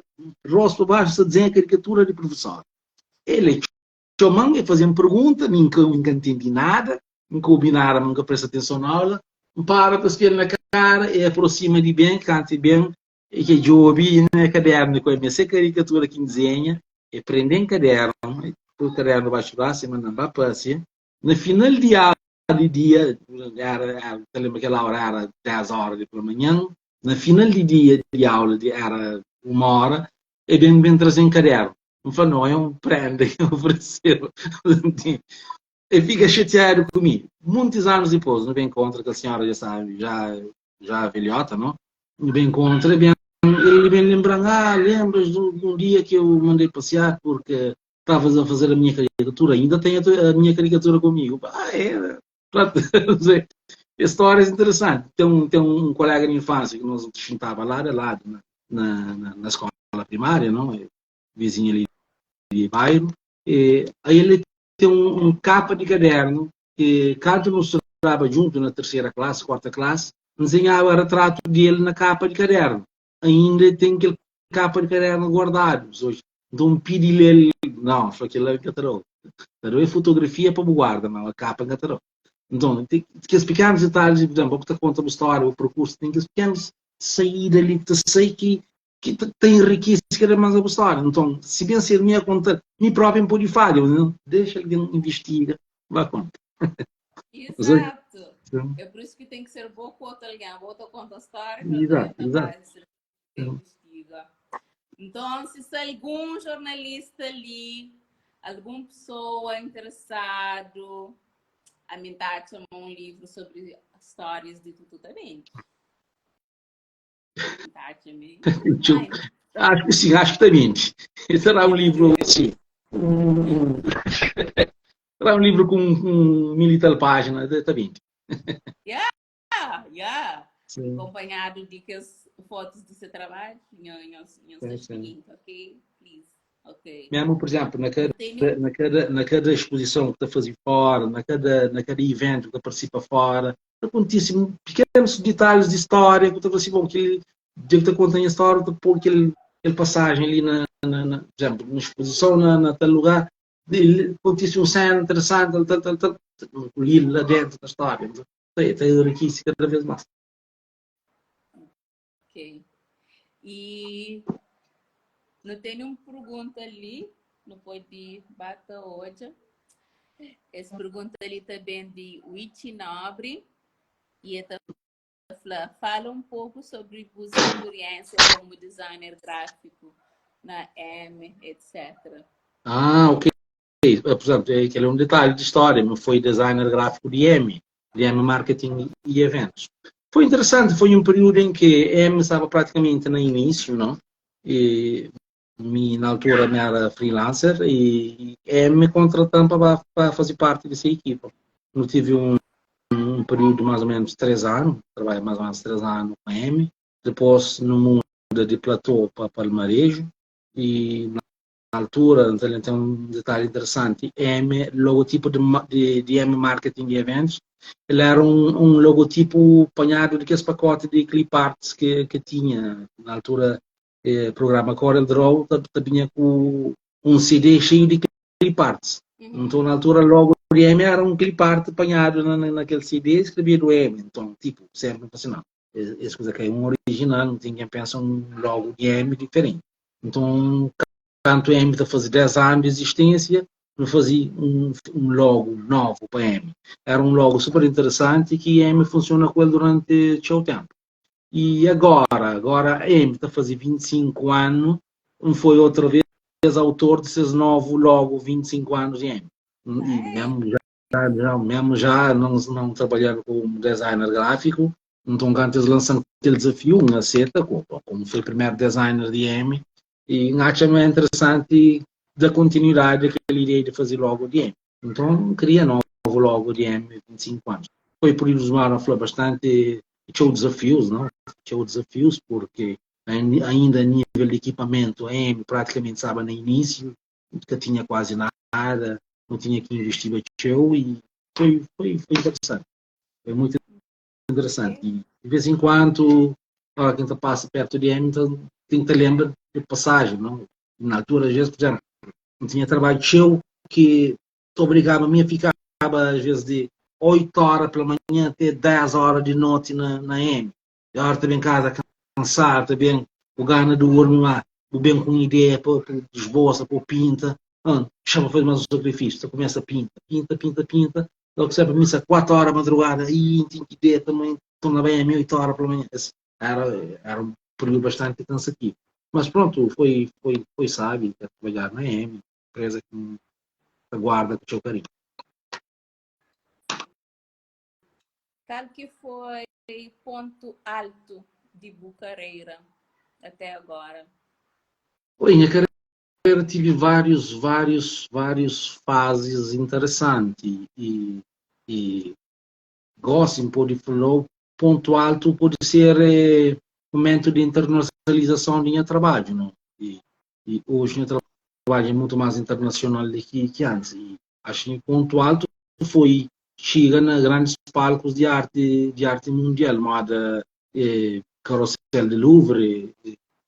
rosto baixo, desenha caricatura de professor. Ele chamando e fazendo pergunta, nunca, nunca entendi nada, nunca ouvi nada, nunca presta atenção na aula, para para espelho na cara e aproxima de bem, canta bem, e que eu ouvi na caderno com a minha caricatura que desenha, E prende-m kadernu, e poi kadernu baxu brasu, e manda-m ba pasia. Na final di aula di dia, era, era, ta lenbra kel ora era 10 ora di pela-manhan, na final di dia di aula di era uma ora, e ben ben traze-m kadernu. N fla, no, é un prenda ki N ofereseba. E fika xatiadu ku mi. Muntis anus dipôs, nu ben kontra, kel sinhora dja sabe, já, já velhota, no? Nu ben kontra, e ben, el ben lenbra-m, ah, lembras de um dia que eu mandei passear porque estavas a fazer a minha caricatura, ainda tenho a, tua, a minha caricatura comigo. Ah, é, pronto, histórias interessantes. Tem um, tem um colega de infância que nós juntava lado a lado na, na, na escola primária, não? Vizinho ali de bairro. E, aí ele tem um, um capa de caderno que quando nos estudava junto na terceira classe, quarta classe, desenhava retrato dele na capa de caderno. Ainda tem aquele capa de caderno guardado. Hoje, então pedi ele, não, foi aquele lá que entrou. É fotografia para guarda, mas a capa entrou. Então, tem que pequenos detalhes, por exemplo, que te conta uma história, o percurso, tem que pequenos saída ali que te sei que que te, te enriquece cada mais a história. Então, se bem ser minha conta, mi próprio pode falha, não? Deixa alguém investiga, vai conta. Exato. É por isso que tem que ser bom com outro alguém, outra conta a história, exato, exato. Investiga. Então, se algum jornalista ali, alguma pessoa interessado, a mim tá a um livro sobre histórias de tudo também. Acho que sim, acho que também. Será um livro assim. Será um livro com um mil e tal páginas, está bem. Yeah, yeah. Sim. Acompanhado de que as fotos do seu trabalho, sim, ok? Please. Ok. Mesmo, por exemplo, na cada, na cada, na cada exposição que está a fazer fora, na cada, na cada evento que participa fora, acontece pequenos detalhes de história que eu assim, bom, que ele deve ter contando a história, pôr aquele, aquele passagem ali na, na, na, por exemplo, na exposição na, na tal lugar, acontece um cena interessante, tal, tal, tal, tal, lá dentro da história. Então, tem, tem enriquece cada vez mais. Ok. E não tem nenhuma pergunta ali, não pode bater hoje. Essa pergunta ali também de Wichi Nobre. E ela fala um pouco sobre sua experiência como designer gráfico na M, etc. Ah, ok. Portanto, é, aquele é um detalhe de história, mas foi designer gráfico de M, de M Marketing e Eventos. Foi interessante, foi um período em que M estava praticamente no início, não? E me, na altura me era freelancer e M me contratou para, para fazer parte dessa equipa. Eu tive um, um período de mais ou menos 3 anos, trabalhei mais ou menos 3 anos com a M, depois no mundo de platô para Palmarejo e na altura, então, tem um detalhe interessante, M, logotipo de, de, de M Marketing e Eventos, ele era um, um logotipo apanhado daqueles pacotes de clip arts que, que tinha na altura, programa Corel Draw tinha com um CD cheio de clip arts. Então, na altura, logo o M era um clip art apanhado na, na, naquele CD escrevia do M. Então, tipo, sempre assim, não. Essa coisa aqui é um original, não tinha quem pensa um logo de M diferente. Então, tanto M está a fazer 10 anos de existência, não fazia um, um logo novo para M. Era um logo super interessante que M funciona com ele durante seu tempo. E agora, agora a M está a fazer 25 anos, não foi outra vez autor desse novo logo 25 anos de M. E mesmo já, já, mesmo já não, não trabalhando como designer gráfico, então antes lançando aquele desafio, um aceita, como foi o primeiro designer de M, e acho é interessante da continuidade daquela ideia de fazer logo de M. Então, cria novo logo de M 25 anos. Foi por isso que foi bastante, tinha desafios, não? Tinha desafios porque ainda a nível de equipamento, a M praticamente estava no início, nunca tinha quase nada, não tinha que investir show e foi, foi, foi interessante. Foi muito interessante. E de vez em quando, quem passa perto de M, então tem que te lembrar de passagem, não? Na altura, às vezes, por exemplo, não tinha trabalho show que te obrigava a mim a ficar às vezes de 8 horas pela manhã até 10 horas de noite na, na M. E a hora também em casa cansado, também o gana do dormir lá. Bu ben ku un ideia pa bu esbosa, pa bu pinta, ah, xa pa faze mais un sakrifisiu, ta kumesa pinta, pinta, pinta, pinta, logu sai pa misa 4 ora madrugada, ii, N ten ki deta, ma N torna bai ami 8 ora pela manhã. Era, era um período bastante cansativo. Mas pronto, foi, foi, foi sábio ter trabalhado na EMI, empresa que me guarda com seu carinho. Qual que foi ponto alto de bu carreira até agora? Oi, minha carreira tive vários, vários, vários fases interessantes e, e gosto pode falou ponto alto pode ser eh, momento de internacionalização de meu trabalho, não? E, e hoje meu trabalho é muito mais internacional do que, que antes. E acho que ponto alto foi chega na grandes palcos de arte mundial, moda eh, Carrossel de Louvre,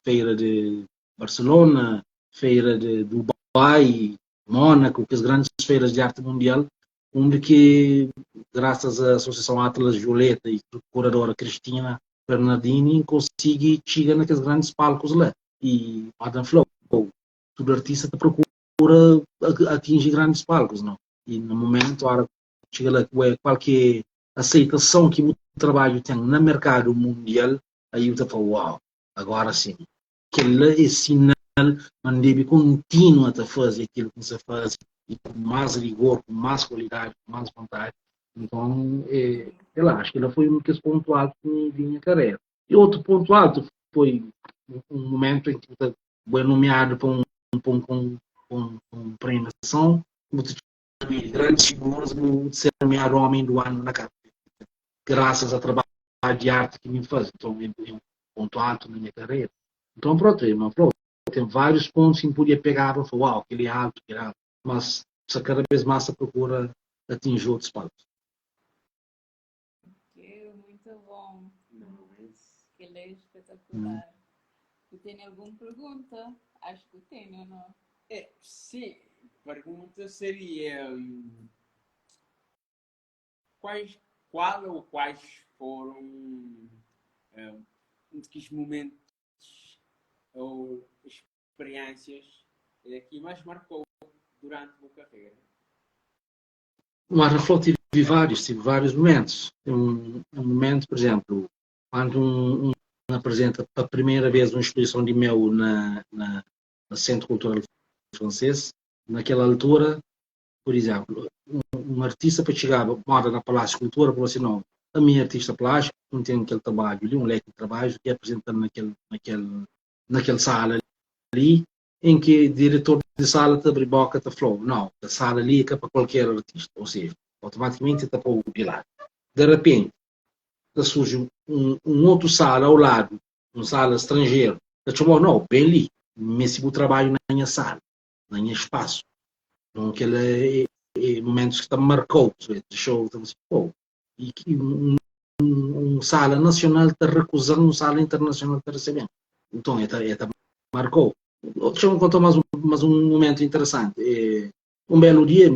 Feira de Barcelona, Feira de Dubai, Mônaco, que as grandes feiras de arte mundial, onde que, graças à Associação Atlas Violeta e curadora Cristina Bernardini, consegui chegar naqueles grandes palcos lá. E Adam falou, todo artista te procura atingir grandes palcos, não? E no momento, a hora que chega lá, qualquer aceitação que o trabalho tem no mercado mundial, aí eu falo, uau, agora sim. Aquele é sinal, mas deve continua a fazer aquilo que você faz e com mais rigor, com mais qualidade, com mais vontade. Então, é, sei lá, acho que ela foi um dos pontos altos da minha carreira. E outro ponto alto foi um momento em que foi nomeado para um, para um, um, um, um premiação, grandes figuras, de ser nomeado homem do ano na carreira. Graças ao trabalho de arte que me faz. Então, é um ponto alto na minha carreira. Então, pronto, irmão, falou, tem vários pontos que podia pegar para falar, uau, aquele é alto, aquele é alto. Mas cada vez mais se procura atingir outros palcos. Ok, muito bom. Que ele é espetacular. Tu tem alguma pergunta? Acho que tem, ou não? É, sim, pergunta seria quais, qual ou quais foram um, dos momentos ou experiências que mais marcou durante a tua carreira? O Marra tive vários, tive vários momentos. Um, um momento, por exemplo, quando um, um apresenta pela primeira vez uma exposição de meu na, na, no Centro Cultural Francês, naquela altura, por exemplo, um, um artista para chegar, mora na Palácio de Cultura, falou assim, não, a minha artista plástico não tem aquele trabalho ali, um leque de trabalho que é apresentando naquele, naquele, naquele sala ali, em que o diretor de sala te abre boca e te falou, não, a sala ali é para qualquer artista, ou seja, automaticamente está para o de lado. De repente, surge um, um outro sala ao lado, um sala estrangeiro, te chamou, não, bem ali, mas o trabalho na minha sala, na minha espaço. Então, aquele é, é, momentos que te marcou, deixou, então, assim, pô, e que um, um, um sala nacional está recusando um sala internacional está recebendo. Então, é, é, marcou. Deixa eu contar mais um, mais um momento interessante. É, um belo dia,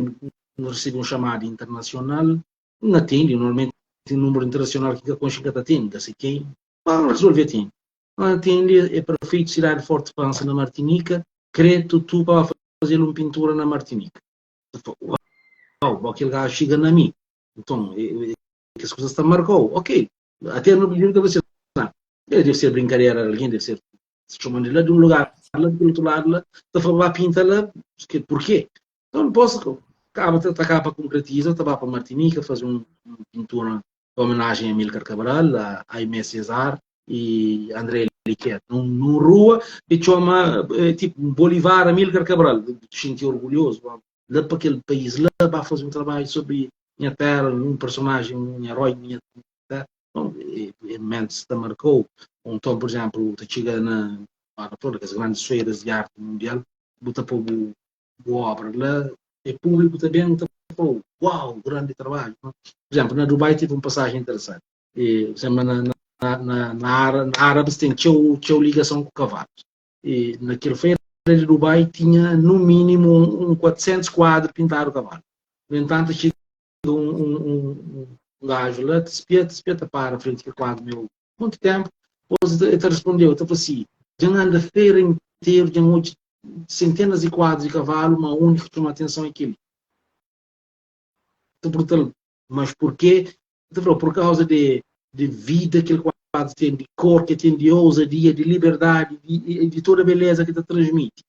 recebi um chamado internacional, não atende, normalmente tem um número internacional que a concha atende, assim, quem ah, resolve atende. Não atende, é prefeito de cidade de Forte França, na Martinica, crê tu para fazer uma pintura na Martinica. Uau, aquele gajo chega na mim. Então, é, é, que as coisas estão marcou. Ok, até no primeiro você não, deve ser brincadeira, alguém deve ser chamando lá de um lugar, lá do outro lado, lá, está falando pinta lá, por quê? Então não posso, acaba, acaba concretiza, estava para Martinica fazer um, uma pintura em homenagem a Amílcar Cabral, a Aimé César e André Liquet, num, num rua que chama tipo Bolivar Amílcar Cabral, senti orgulhoso, lá para aquele país lá para fazer um trabalho sobre minha terra, um personagem, um herói minha terra. Então, e, e momentos te marcou. Então, por exemplo, te chega na, na as grandes feiras de arte mundial, bota para o obra lá, é público também, tá, pô, uau, grande trabalho. Por exemplo, na Dubai tive uma passagem interessante. E, por exemplo, na, na, na, na, na Árabes tem teu, teu ligação com cavalos. E naquele feira de Dubai tinha no mínimo um, um 400 quadros pintados cavalo. No entanto, chega um, um, um, um gajo lá, te espia, te espia, para frente do quadro meu. Muito tempo, depois ele te respondeu, ele falou assim, já anda a feira inteira interu dja N odja sentenas di kuadru di kavalu, ma úniku ki txoma atenson é kel-li. Ta pergunta-l, mas porquê? El ta fla, por kauza di di vida ki el kuadru ten, di kor ki el ten, di ousadia, di liberdadi, di di toda beleza ki el ta transmiti.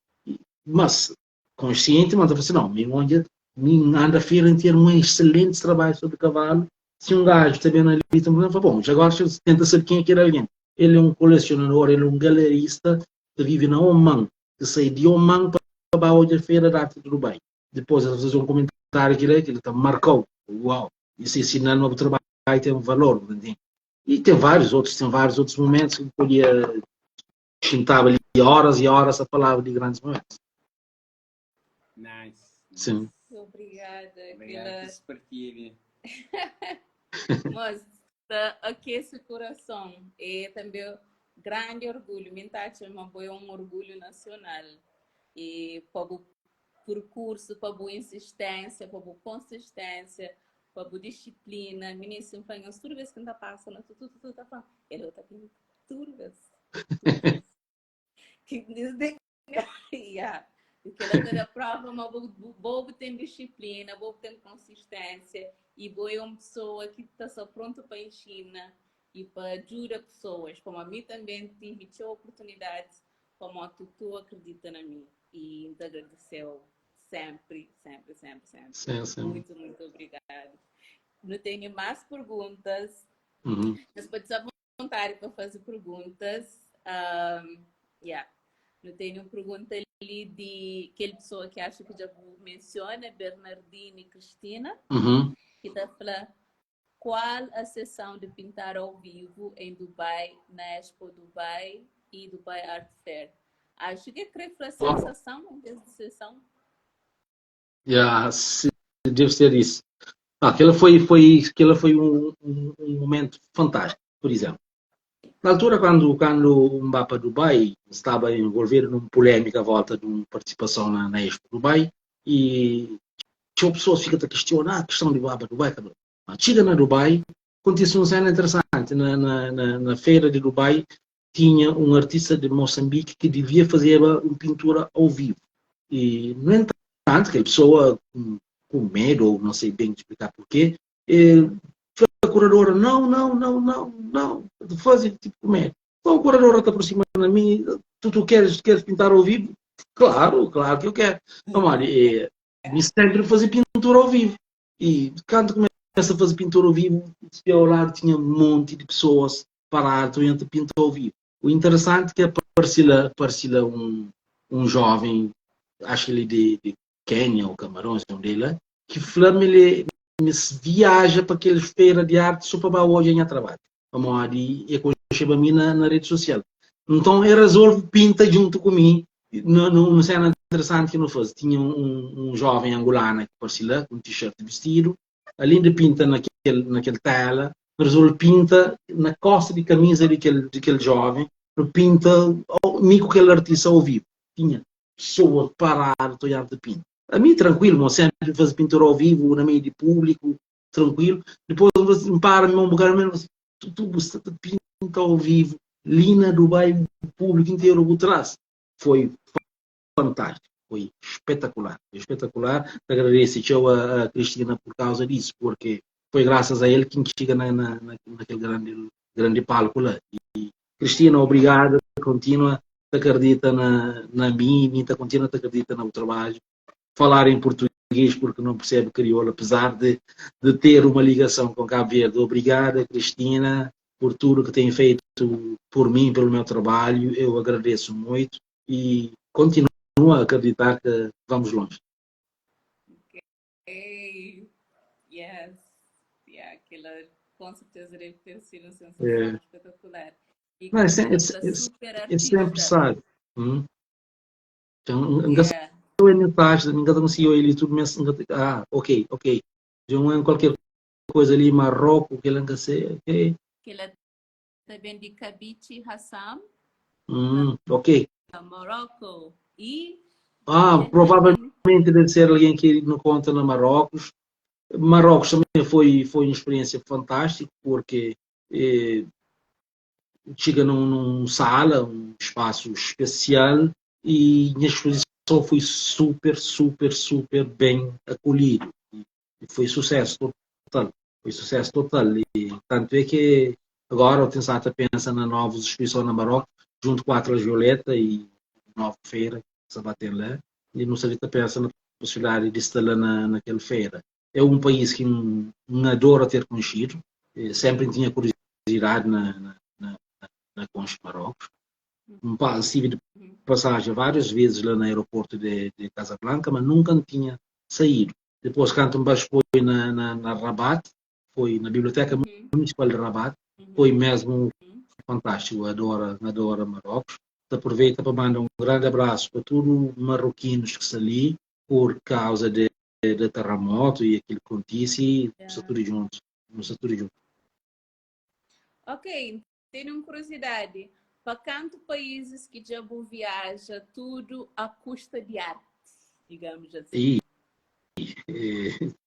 Mas, konsienti, ma ta fla si, nau, mi N odja, mi N anda fera interu, un exselenti trabadju sobri kavalu, si un gaju ta ben ali, ta fla, bon, ja gosi tenta sabe ken é kel algen. El é un kolesionador, el é un galerista, ta vive na Oman, ki sai di Oman pa ba odja fera di arti di Dubai. Dipôs el faze un komentáriu ki la ki ta marka-u, uau, isso é sinal ma bu trabadju ten valor, bu ta ntende? E ten várius otus, ten várius otus momentus ki bu podia xintaba li horas e horas a falaba di grandes momentus. Nice. Sim. Obrigada. Obrigado por partilha. Mas ta aquece o coração. E também grande orgulho. Mim tá chama é um orgulho nacional. E para o percurso, para a insistência, para a consistência, para a disciplina. Menino sempre fala, toda vez que não passa, não, tu, tu, tu, tá falando. Ele tá pintando toda vez. Que yeah. Porque ela te dá prova, mas bobo tem disciplina, bobo tem consistência e bobo é uma pessoa que está só pronto para ensinar e para ajudar pessoas. Como a mim também tive a oportunidade, como tu, tu acredita na mim e te agradeceu sempre, sempre, sempre, sempre. Sim, sim. Muito, muito obrigado. Não tenho mais perguntas. Uhum. Mas pode ser vontade para fazer perguntas. Um, yeah. Não tenho uma pergunta ali de aquela pessoa que acho que já menciona, Bernardine Cristina, que está falando qual a sessão de pintar ao vivo em Dubai, na Expo Dubai e Dubai Art Fair. Acho que é a sensação em vez de sessão. Yeah, deve ser isso. Ah, aquela foi, foi, aquela foi um, um, um momento fantástico, por exemplo. Na altura, quando, quando o Mbapa Dubai estava envolvido numa polêmica à volta de uma participação na, na Expo Dubai e tinha pessoas que ficam a questionar a questão de Mbapa Dubai. Mas chega na Dubai, aconteceu uma cena interessante. Na, na, na, na feira de Dubai tinha um artista de Moçambique que devia fazer uma pintura ao vivo. E, no entanto, aquela pessoa com, com medo, ou não sei bem explicar porquê, eh, a curadora, não, não, não, não, não, fazer tipo com medo. Então a curadora está aproximando a mim, tu, tu queres, queres pintar ao vivo? Claro, claro que eu quero. Então, olha, eh, me sempre fazer pintura ao vivo. E quando começa a fazer pintura ao vivo, ao lado tinha um monte de pessoas paradas, entra pintura ao vivo. O interessante é que apareceu lá, apareceu lá um, um jovem, acho que ele de, de Quênia ou Camarões, onde ele é, que falou ele viaja para aquela feira de arte só para hoje em trabalho. Vamos e conheceu a mim na, na rede social. Então ele resolve pinta junto comigo numa cena interessante que não faz. Tinha um, um jovem angolano que apareceu lá, com um t-shirt vestido, além de pinta naquele, naquele tela, resolve pinta na costa de camisa daquele, daquele jovem, pinta mico aquele artista ao vivo. Tinha pessoa parada, olhar de pinta. A mim, tranquilo, mas sempre fazer pintura ao vivo, na meio de público, tranquilo. Depois você para um bocado menos, tu, tu, você pinta ao vivo, ali na Dubai, o público inteiro por trás. Foi fantástico, foi espetacular, foi espetacular. Agradeço a, a Cristina por causa disso, porque foi graças a ele que chega na, na, naquele grande, grande palco lá. E, Cristina, obrigado, continua, acredita na, na mim, e continua, acredita no trabalho. Falar em português porque não percebe crioulo, apesar de, de ter uma ligação com Cabo Verde. Obrigada, Cristina, por tudo que tem feito por mim, pelo meu trabalho. Eu agradeço muito e continuo a acreditar que vamos longe. Ok. Yes. Yeah, aquilo com certeza deve ter sido uma sensação é. espetacular. E não, é, é, é, é sempre sabe. Hum? Então, yeah. mensagem, ninguém conseguiu ele tudo mas ah, ok, ok. De um qualquer coisa ali, Marrocos, que ele sei, ok. Que ele também de Kabichi Hassam. Ok. Marrocos. E ah, provavelmente deve ser alguém que não conta na Marrocos. Marrocos também foi, foi uma experiência fantástica, porque eh, chega num, num sala, um espaço especial, E nha exposição foi super, super, super bem acolhido. E foi sucesso total. Foi sucesso total. E tanto é que agora eu tenho estado a pensar na novas exposições na Marrocos, junto com a Atlas Violeta e nova feira que se vai ter lá. E não sabia pensa na possibilidade de estar lá naquela feira. É um país que me adoro ter conhecido. Sempre tinha curiosidade na Concha Marrocos. Estive de passagem várias vezes lá no aeroporto de Casablanca, mas nunca tinha saído. Depois, quando me foi na Rabat, foi na Biblioteca Municipal de Rabat, foi mesmo fantástico. Adoro, adoro Marrocos. Aproveito para mandar um grande abraço para todos os marroquinos que estão ali, por causa de terremoto e aquilo que acontece, está tudo junto. Está tudo junto. Ok, tenho uma curiosidade. Para quantos países que já viaja, tudo à custa de arte, digamos assim? E,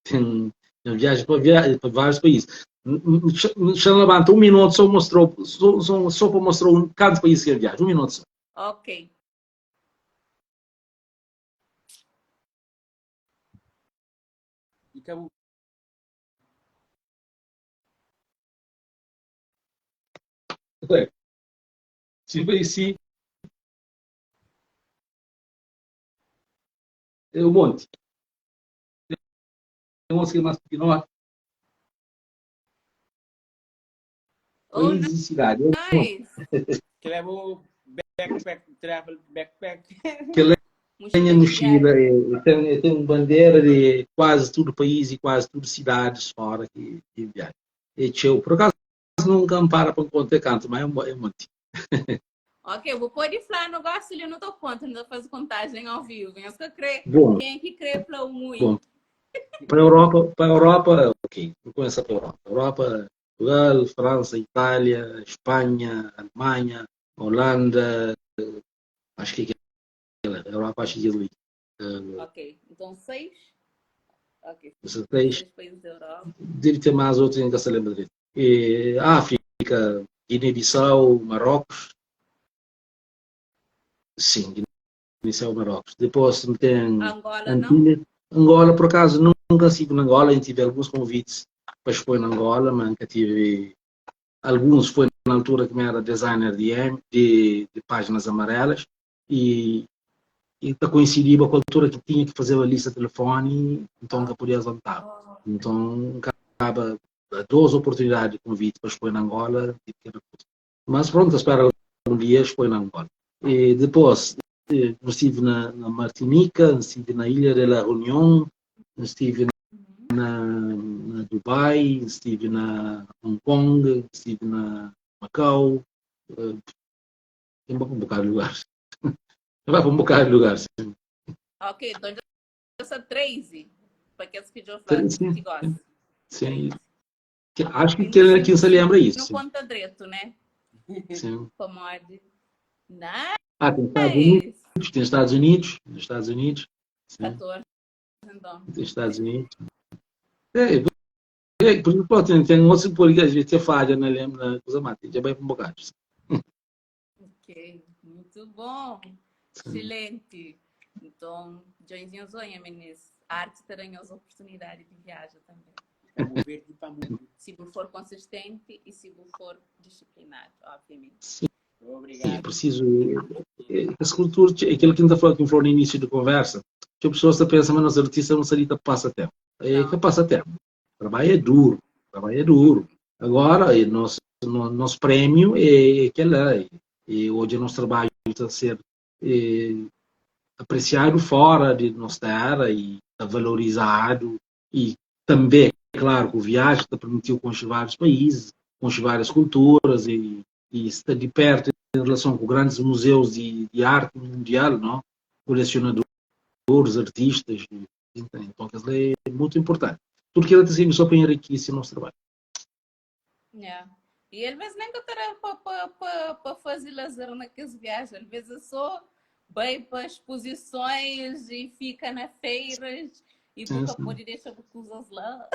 tem, viaja para vários países. Deixa eu levantar um minuto, só mostrou, só para mostrar um cada país que eu viajo, um minuto só. Ok. E acabou. Ué, se vai sim. É um monte. Tem um que é mais pequeno. Oh, País e cidade. nice! Que leva o backpack, travel backpack. Que lá tem a Mochila de mochila, viagem. tem bandeira de quase todo o país e quase tudo cidades fora que viaja. E tchau. Por acaso nunca me para para contar canto, mas é um monte. Ok, vou pôr de falar negócio ali, eu não estou conta, não estou fazendo contagem ao vivo. Eu só creio. Bom. Quem é que crê para o muito? Bom, para a Europa, ok, vou começar para a Europa. Europa, Portugal, França, Itália, Espanha, Alemanha, Holanda, acho que é aquela. Europa, acho que é ali. Ok, então seis? Ok, Seis, seis países da Europa. deve ter mais outros ainda se lembra direito. E África, Guiné-Bissau, Marrocos. Sim, Guiné-Bissau, Marrocos. Depois tem Angola, não? Antilha. Angola, por acaso, nunca estive na Angola, eu tive alguns convites para expor na Angola, mas nunca tive. Alguns foi na altura que eu era designer de páginas amarelas e coincidia com a altura que tinha que fazer a lista de telefone, então nunca podia levantar. Então, acaba duas oportunidades de convite para expor na Angola, tive que recusar. Mas pronto, espero algum dia expor na Angola. E depois, estive na Martinica, estive na Ilha de la Réunion, estive na Dubai, estive na Hong Kong, estive na Macau, tem um bocado de lugares. Vai para um bocado de lugares. Sim. Ok, então já são 13, para aqueles que já falam que gostam. Sim. Acho que quem se lembra isso. Não conta direito, né? Sim. Pomode. Nice. Ah, tem Estados Unidos, tem Estados Unidos, tem Estados Unidos. Sim. 14, então. Tem Estados Unidos. É, por exemplo, tem um outro por que a gente falha na lembra na coisa mata, já vai para um bocado. Ok, muito bom. Excelente. Então, Joinzinho Zonha, meninas, a arte terá as oportunidades de viagem também. Verde para mundo. Se for consistente e se for disciplinado, obviamente. Sim. Obrigado. Sim, preciso. Essa cultura, aquilo que a gente falou, que falou no início da conversa, que a pessoa está pensando, mas nosso artista não seria passa tempo. É que passa tempo. O trabalho é duro, o trabalho é duro. Agora, o nosso prêmio é aquele. E hoje o nosso trabalho está a ser apreciado fora de nossa terra e está valorizado. E também, claro, que o viagem está permitiu conhecer vários países, conhecer várias culturas e está de perto em relação com grandes museus de arte mundial, não? Colecionadores, artistas, então, é muito importante. Porque ela tem só para enriquecer o nosso trabalho. Yeah. E às vezes nem que para fazer lazer naquelas viagens, às vezes é só vai para exposições e fica nas feiras e nunca pode deixar coisas lá.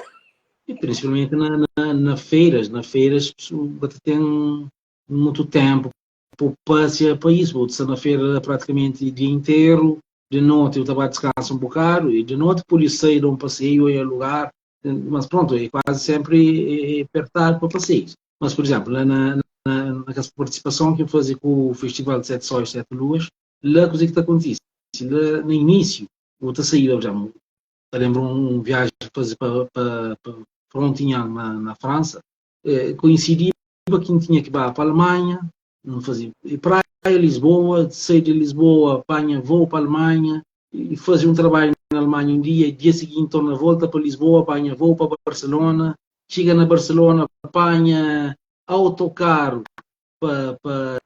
E principalmente na feiras, na feiras você tem muito tempo pa passeia pa isso, bu sta na feira praticamente dia inteiro, de noite eu estava a descansa um bocado, e de noite por isso sair de um passeio em lugar, mas pronto, é quase sempre apertado para passeios. Mas, por exemplo, lá na, na, naquela participação que eu fazia com o Festival de Sete Sóis, Sete Luas, lá coisa que está acontecendo, lá no início, eu estou saindo, por exemplo, eu lembro um viagem que fazer para, para, para Frontignan, na, na França, coincidia que tinha que ir para a Alemanha, não fazia, e praia, Lisboa, saí de Lisboa, apanha voo para a Alemanha, e fazia um trabalho na Alemanha um dia, e dia seguinte torna volta para Lisboa, apanha voo para Barcelona, chega na Barcelona, apanha autocarro para, para,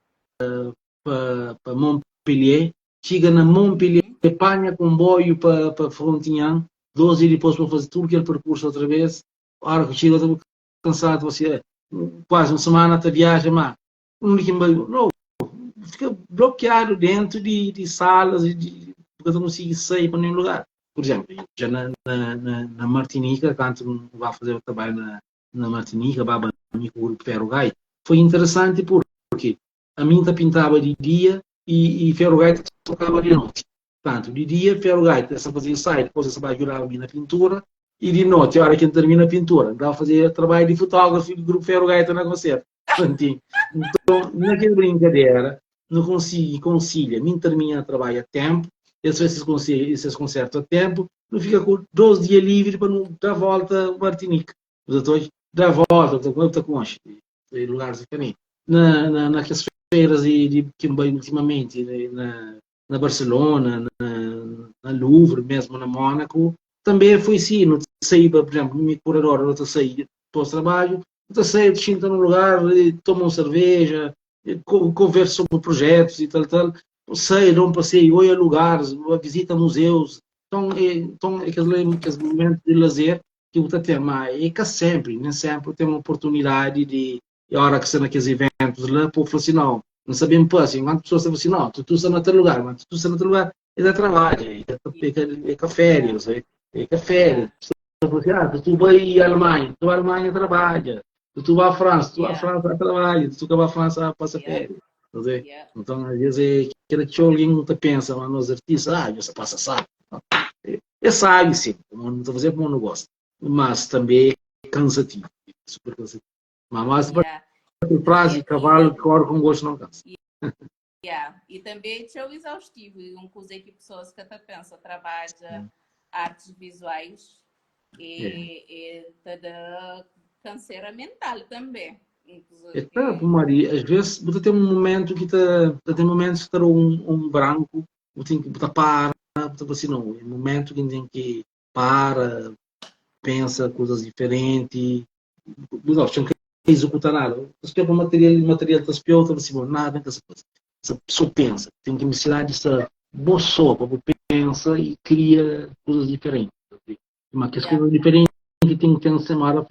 para, para Montpellier, chega na Montpellier, apanha comboio para, para Frontignan, 12 dias depois para fazer tudo aquele percurso outra vez, a hora que chega, estou cansado, você quase uma semana até viagem, mas um não, fica bloqueado dentro de, de salas e de, porque não consigo sair para nenhum lugar. Por exemplo, já na, na, na, na Martinica, quando vai fazer o trabalho na, na Martinica, vai com o grupo Ferro Gai, foi interessante porque a mim pintava de dia e, e Ferro Gai tocava de noite. Portanto, de dia, Ferro Gai essa fazia ensaio, depois essa vai ajudar a mim na pintura, e de noite, a hora que termina a pintura, dava a fazer trabalho de fotógrafo do grupo Ferro Gaita na concerto. Então, naquela brincadeira, não consigo, concilia, nem termina o trabalho a tempo, esse esses concertos a tempo, não fica com 12 dias livre para não dar volta ao Martinique. Os atores dá volta, com com em lugares diferentes. Na, na, naquelas feiras de, de que ultimamente, na, na Barcelona, na, na Louvre, mesmo na Mônaco, também foi assim, não saí, por exemplo, minha curadora, não saí para o trabalho, não saí, sinta num lugar, toma uma cerveja, conversa sobre projetos e tal, tal, sei, dou um passeio, olha lugares, visita museus, então, é, então é aquele, aquele momento de lazer que eu tenho, mas é que sempre, nem sempre tem uma oportunidade de, e a hora que está naqueles eventos lá, pô, fala assim, não, não sabemos pô, assim, enquanto pessoas falam assim, não, tu, tu está no outro lugar, mas tu está no outro lugar, é trabalho, é, é, é, é férias, é, é férias. Ah, tu vai à Alemanha, tu vai à Alemanha trabalha, tu vai à França, tu vai à França trabalha, tu vai à França passa férias. Yeah. Então, às vezes, é aquilo que alguém não pensa, mas nós artistas, ah, você passa sabe. É, é sabe, sim, não estou fazendo como não gosto, mas também é cansativo, super cansativo. Mas mais yeah. prazo e cavalo que corre com gosto não cansa. Yeah. E também é exaustivo, e uma coisa que pessoas que até pensam, trabalha artes visuais e, e te canseira mental também. É, tá, Maria, às vezes você tem um momento que tá, tá tem momentos que tá um, um branco, você tem que botar para, você assim, não, é um momento que tem que para, pensa coisas diferentes, não, tem que executar nada. Você pega o material, o material está pior, tá assim, nada, essa coisa. Essa pessoa pensa, tem que me dessa boa sopa, pensa e cria coisas diferentes. Mas que as coisas diferentes tem que ter semana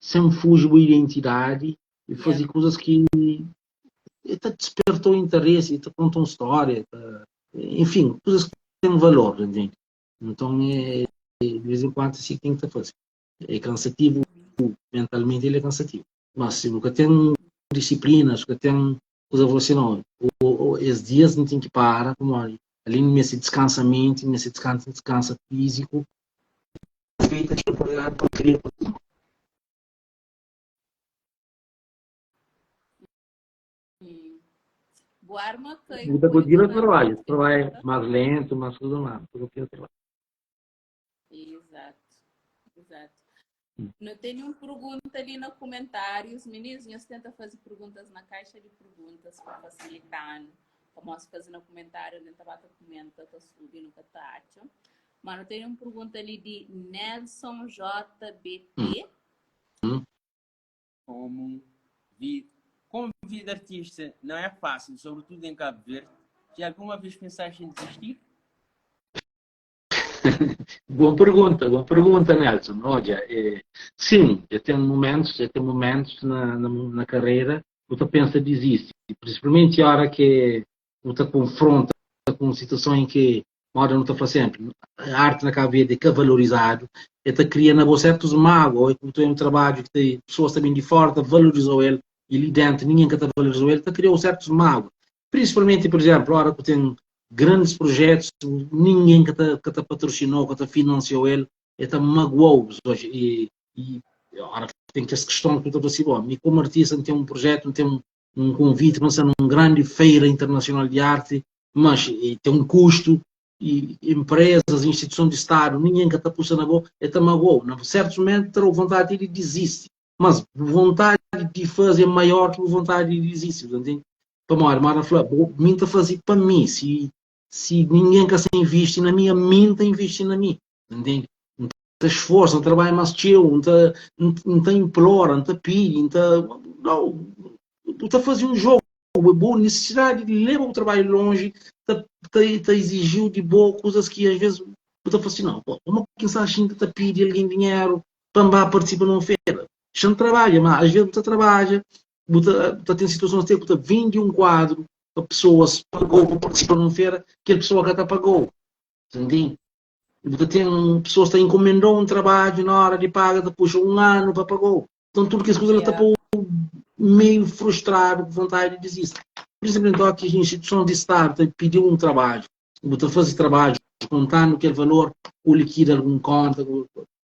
sem fugir da identidade e fazer coisas que te despertou interesse, te contam história, te, enfim, coisas que têm valor, entende? Então, é, de vez em quando, assim tem que fazer. É cansativo, mentalmente ele é cansativo. Mas se nunca tem disciplina, se nunca tem coisa, você não, o, o, esses dias não tem que parar, como ali, ali nesse descansamento, nesse descanso, descanso físico, feita de oportunidade para criar. Boa arma que Muita coisa trabalho, trabalho mais lento, mais tudo mais, tudo que eu trabalho. Exato, exato. Não tem nenhuma pergunta ali nos comentários. Meninos, nós tenta fazer perguntas na caixa de perguntas para facilitar. Como se fazer no comentário, tenta bata comenta, tá subindo nunca tá. Mas não tem uma pergunta ali de Nelson JBT. Como, vi, como vida artista não é fácil, sobretudo em Cabo Verde. Já alguma vez pensaste em desistir? Boa pergunta, Nelson. Olha, é, sim, eu tenho momentos, eu tenho momentos na, na, na carreira que você pensa desiste, principalmente a hora que você confronta com situação em que moda não está sempre, a arte na Cabo Verde é valorizado, e te cria na boa certos mágoa, ou tu é um trabalho que tem pessoas também de fora valorizou ele, e ali dentro ninguém que te valorizou ele, te criou certos mágoa. Principalmente, por exemplo, ora ku ten grandes projetos, ninguém ka ta, ka ta patrocinou, ka ta financiou el, e ta magoou pessoas. E, e ora tem que essa questão que tu tá assim, bom, mi como artista não tem um projeto, não tem um, um convite para ser numa grande feira internacional de arte, mas e, tem um custo, e empresas, instituições de Estado, ninguém que está puxando na boca, é tá magoou. Em certos momentos, terá vontade de desiste. Mas vontade de fazer é maior que vontade de desistir, entende? Para mora, mora fala, mim tá fazer para mim, se se ninguém que se investe na minha, mim tá investe na mim, entende? Não tá esforço, não trabalha mais que eu, não tá, não tá implora, não tá pede, não tá, não, não tá fazendo um jogo, boa necessidade de levar o trabalho longe, tá, tá, tá exigiu de boa coisas que às vezes eu tá assim, não, pô, como quem sabe assim tá pedir alguém dinheiro para participar numa feira. Já trabalha, mas às vezes você trabalha, você tem situações que você vende um quadro para pessoas pagou para participar numa feira, que a pessoa que até pagou. Entende? Você tem pessoas que encomendou um trabalho na hora de paga, depois um ano para pagou. Então tudo que as coisas ela está meio frustrado, com vontade de desistir. Por exemplo, então aqui a instituição de Estado pediu um trabalho, você fazer trabalho contando aquele valor, ou liquida algum conta.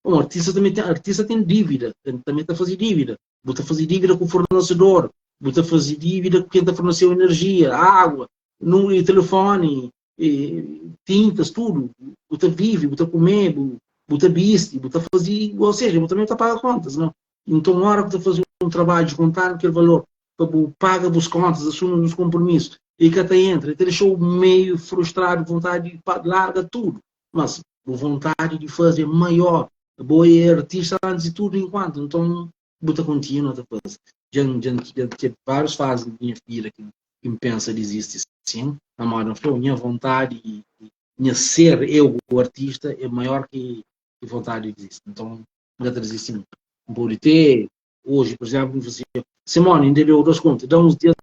Um artista também tem, artista tem dívida, também está a fazer dívida. Você fazer dívida com o fornecedor, você fazer dívida com quem está fornecendo energia, água, no, e telefone, e, tintas, tudo. Você vive, você comer, você veste, você fazer, ou seja, você também está pagar contas, não? Então, na hora que você fazer um trabalho, contar aquele valor, paga as contas, assume os compromissos, e que até entra, e te deixou meio frustrado, vontade de larga tudo. Mas a vontade de fazer maior. Boa é artista antes de tudo, enquanto. Então, buta continua a fazer. Já, já, já tive várias fases da minha vida que, que me pensa desiste sim. A moda falou, minha vontade e minha ser eu, o artista, é maior que, que vontade de desistir. Então, nunca desisti nunca. Pode ter, hoje, por exemplo, você, Simone, ainda deu duas contas, dá uns dias,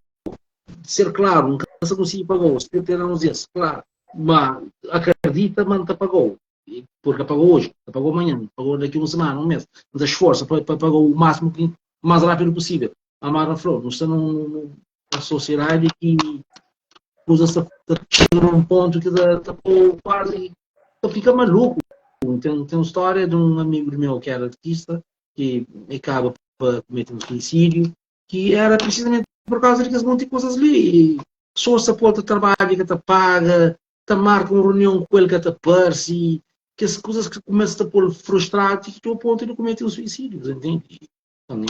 ser claro, nunca se conseguir pagou, se ter uns dias, claro, mas acredita, mas não pagou. Porque pagou hoje, pagou amanhã, pagou daqui uma semana, um mês. Mas esforça para pagar o máximo, o mais rápido possível. A Mara falou, não está numa sociedade que usa essa chega num ponto que dá, tá, quase fica maluco. Tem, tem uma história de um amigo meu que era artista, que acaba para cometer um suicídio, que era precisamente por causa de que monte de coisas ali. Só se pode trabalho que te paga, te marca uma reunião com ele que te aparece, que as coisas que começam a te pôr frustrado e que ao ponto de cometer um suicídio, entende? Então,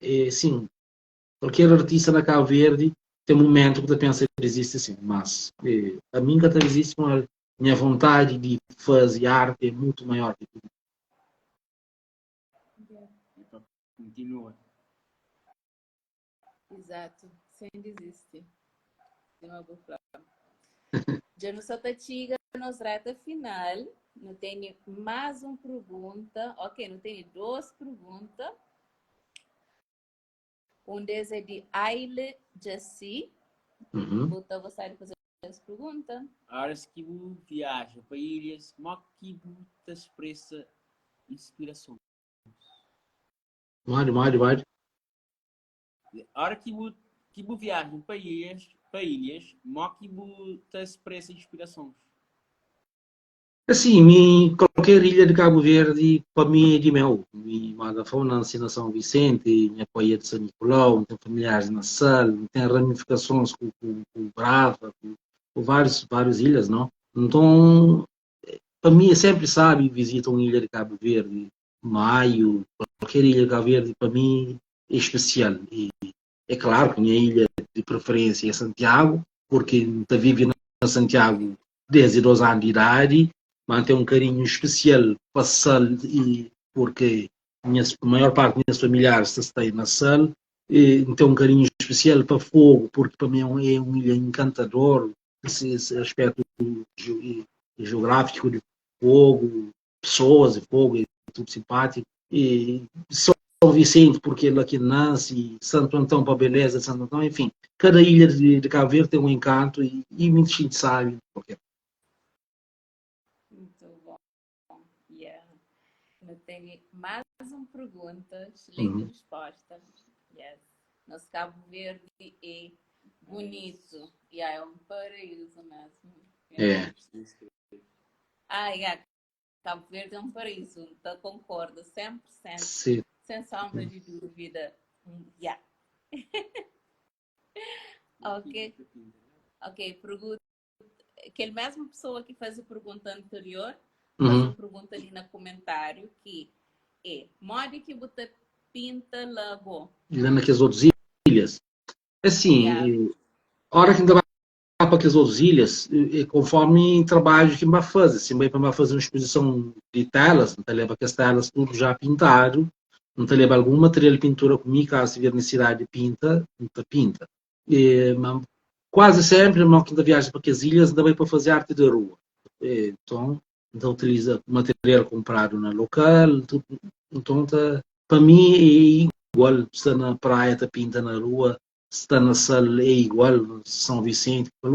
é, é, sim, qualquer artista na Cabo Verde tem um momento que te pensa que existe assim, mas é, a mim que até existe, a minha vontade de fazer arte é muito maior que tudo. Continua. Exato, sem desistir. Uma boa Já no só chega nos reta final. Não tem mais uma pergunta. Ok, não tem duas perguntas. Um deles é de Aile Jassi. Vou gostar de fazer essa pergunta. Horas que bu viaja pa ilhas, mo ki bu ta expressa inspiração? Mande, mande, mande. Hora que bu, que bu viaja pa ilhas, mo ki bu ta expressa inspirações? Assim, mi, qualquer ilha de Cabo Verde, para mim é de meu. Mi manda foi nasci na São Vicente, minha pai é de São Nicolau, tem familiares na Sal, tem ramificações com, com, com Brava, com, com vários, várias ilhas, não? Então, para mim é sempre sabe visitar uma ilha de Cabo Verde, Maio, qualquer ilha de Cabo Verde, para mim é especial. E é claro que a minha ilha de preferência é Santiago, porque vive na Santiago desde 2 anos de idade, mantém um carinho especial para Sal, e porque minha, a maior parte dos meus familiares está na Sal, e tem um carinho especial para Fogo, porque para mim é um, é um ilha encantador, esse, esse aspecto geográfico de Fogo, pessoas de Fogo, é tudo simpático. E São Vicente, porque ele aqui nasce, Santo Antão para a beleza de Santo Antão, enfim, cada ilha de Cabo Verde tem um encanto e, e muita gente sabe. Qualquer. Muito bom. Yeah. Eu tenho mais uma pergunta, excelente resposta. Yes. Nosso Cabo Verde é Bonito. Yeah, é um paraíso mesmo. É. Ah, yeah. Cabo Verde é um paraíso, então concordo 100%, Sim. sem sombra de dúvida. Yeah. Ok. Ok, pergunta. Aquele mesmo pessoa que fez a pergunta anterior, faz Uhum. uma pergunta ali no comentário que é, modo que você pinta lago? Lá naquelas outras ilhas. Assim, Yeah. hora que ainda vai para aquelas outras ilhas, conforme trabalho que vai fazer. Se vai para fazer uma exposição de telas, não te leva aquelas telas tudo já pintado, não te leva algum material de pintura comigo, caso tiver necessidade de pinta, não te pinta. E, mas quase sempre, irmão, que ainda viaja para aquelas ilhas, ainda vai para fazer arte de rua. E, então, então utiliza material comprado na local, tudo. Então, tá, para mim é igual, se está na praia, tá pinta na rua, se está na sala é igual, São Vicente, para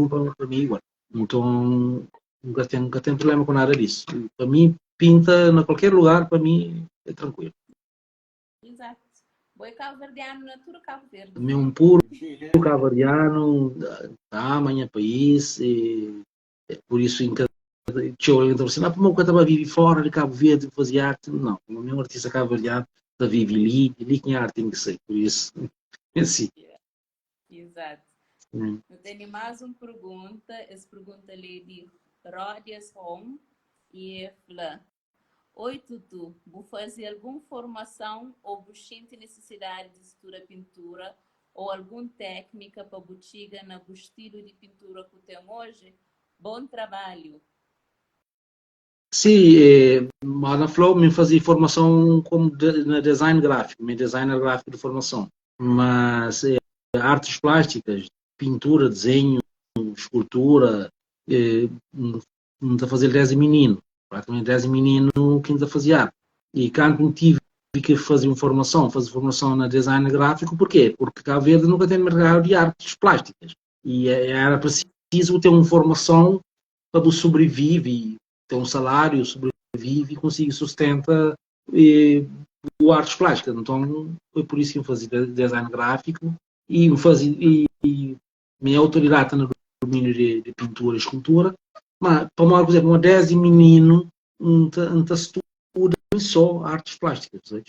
mim é igual. Então, nunca tem problema com nada disso. Para mim, pinta em qualquer lugar, para mim é tranquilo. Exato. Boi cabo-verdiano, natura Cabo Verde. Também um puro cabo-verdiano, da minha país, e, é por isso em cada eu então assim, ah, como eu estava vive fora de Cabo Verde fazer arte, não, o meu artista cabo-verdiano está vive ali, ali que a arte tem que ser, por isso, é assim. Yeah. Exato. Eu tenho mais uma pergunta, essa pergunta ali é de Rodias Home, e é fala, Oi Tutu, vou fazer alguma formação ou vou sentir necessidade de estudar pintura ou alguma técnica para botiga na estilo de pintura que tem hoje? Bom trabalho! Sim, Ana Flor me fazia formação como na design gráfico, meu designer gráfico de formação, mas artes plásticas, pintura, desenho, escultura, não está a fazer desde menino, praticamente desde menino que ainda fazia arte. E quando tive que fazer uma formação, fazer formação na design gráfico, porquê? Porque Cabo Verde nunca tem mercado de artes plásticas e era preciso ter uma formação para sobreviver, ter um salário, sobrevive e conseguir sustentar o artes plásticas. Então foi por isso que eu fazia design gráfico e fazia, e minha autoridade no domínio de pintura e escultura, mas para por exemplo, uma 10 menino um estuda só artes plásticas, sabe?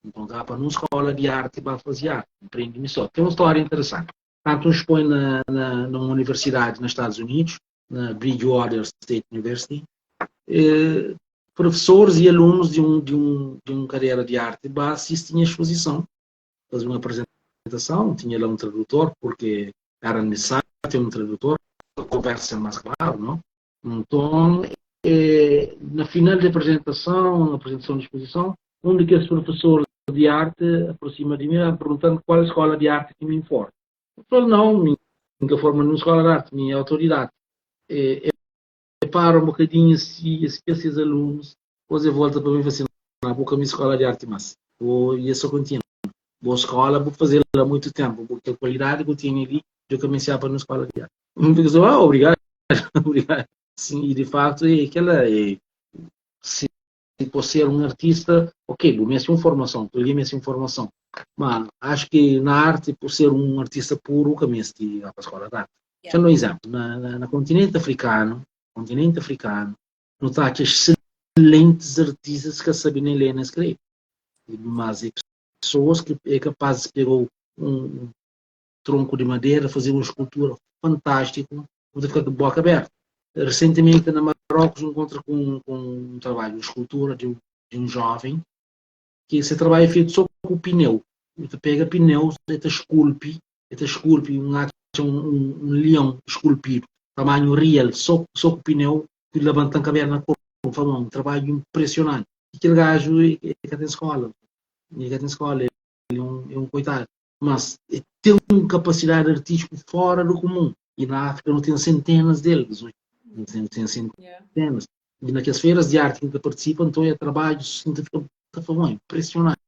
Então dá para numa escola de arte para fazer arte, aprendi só. Tem uma história interessante. Tanto expõe numa universidade nos Estados Unidos, na Bridgewater State University, professores e alunos de um cadeira de arte assistem à exposição, faziam uma apresentação, tinha lá um tradutor, porque era necessário ter um tradutor, a conversa é mais claro, não? Então, na final da apresentação, na apresentação da exposição, um daqueles professores de arte aproxima de mim perguntando qual escola de arte que me informa. Eu falo, não, nunca forma numa escola de arte, minha autoridade. Para um bocadinho assim, esses alunos, depois eu volto para mim e falo assim, não, vou com a minha escola de arte, mas vou, e isso continua. Boa escola, vou fazer há muito tempo, porque a qualidade que eu tinha ali, eu comecei a para na escola de arte. Um fica ah, obrigado, obrigado. Sim, e de facto, é aquela, é, se por ser um artista, ok, vou me uma formação, estou ali uma formação, mas acho que na arte, por ser um artista puro, caminho de ir para a escola de arte. Yeah. Um exemplo, na continente africano, não está aqui excelentes artistas que sabem nem ler nem escrever, mas é pessoas que é capaz de pegar um tronco de madeira, fazer uma escultura fantástica, você fica de boca aberta. Recentemente, na Marrocos, encontro com um trabalho, uma escultura de um jovem, que esse trabalho é feito só com o pneu. Você pega pneus, e te esculpe, e te esculpe um leão esculpido, tamanho real, só com o pneu, que levanta a caverna na corpo, um trabalho impressionante. E aquele gajo é que tem escola, é que tem escola, ele é um coitado. Mas tem uma capacidade artística fora do comum. E na África não tem centenas deles, não tem centenas. E naquelas feiras de arte que participam, então é trabalho fica impressionante.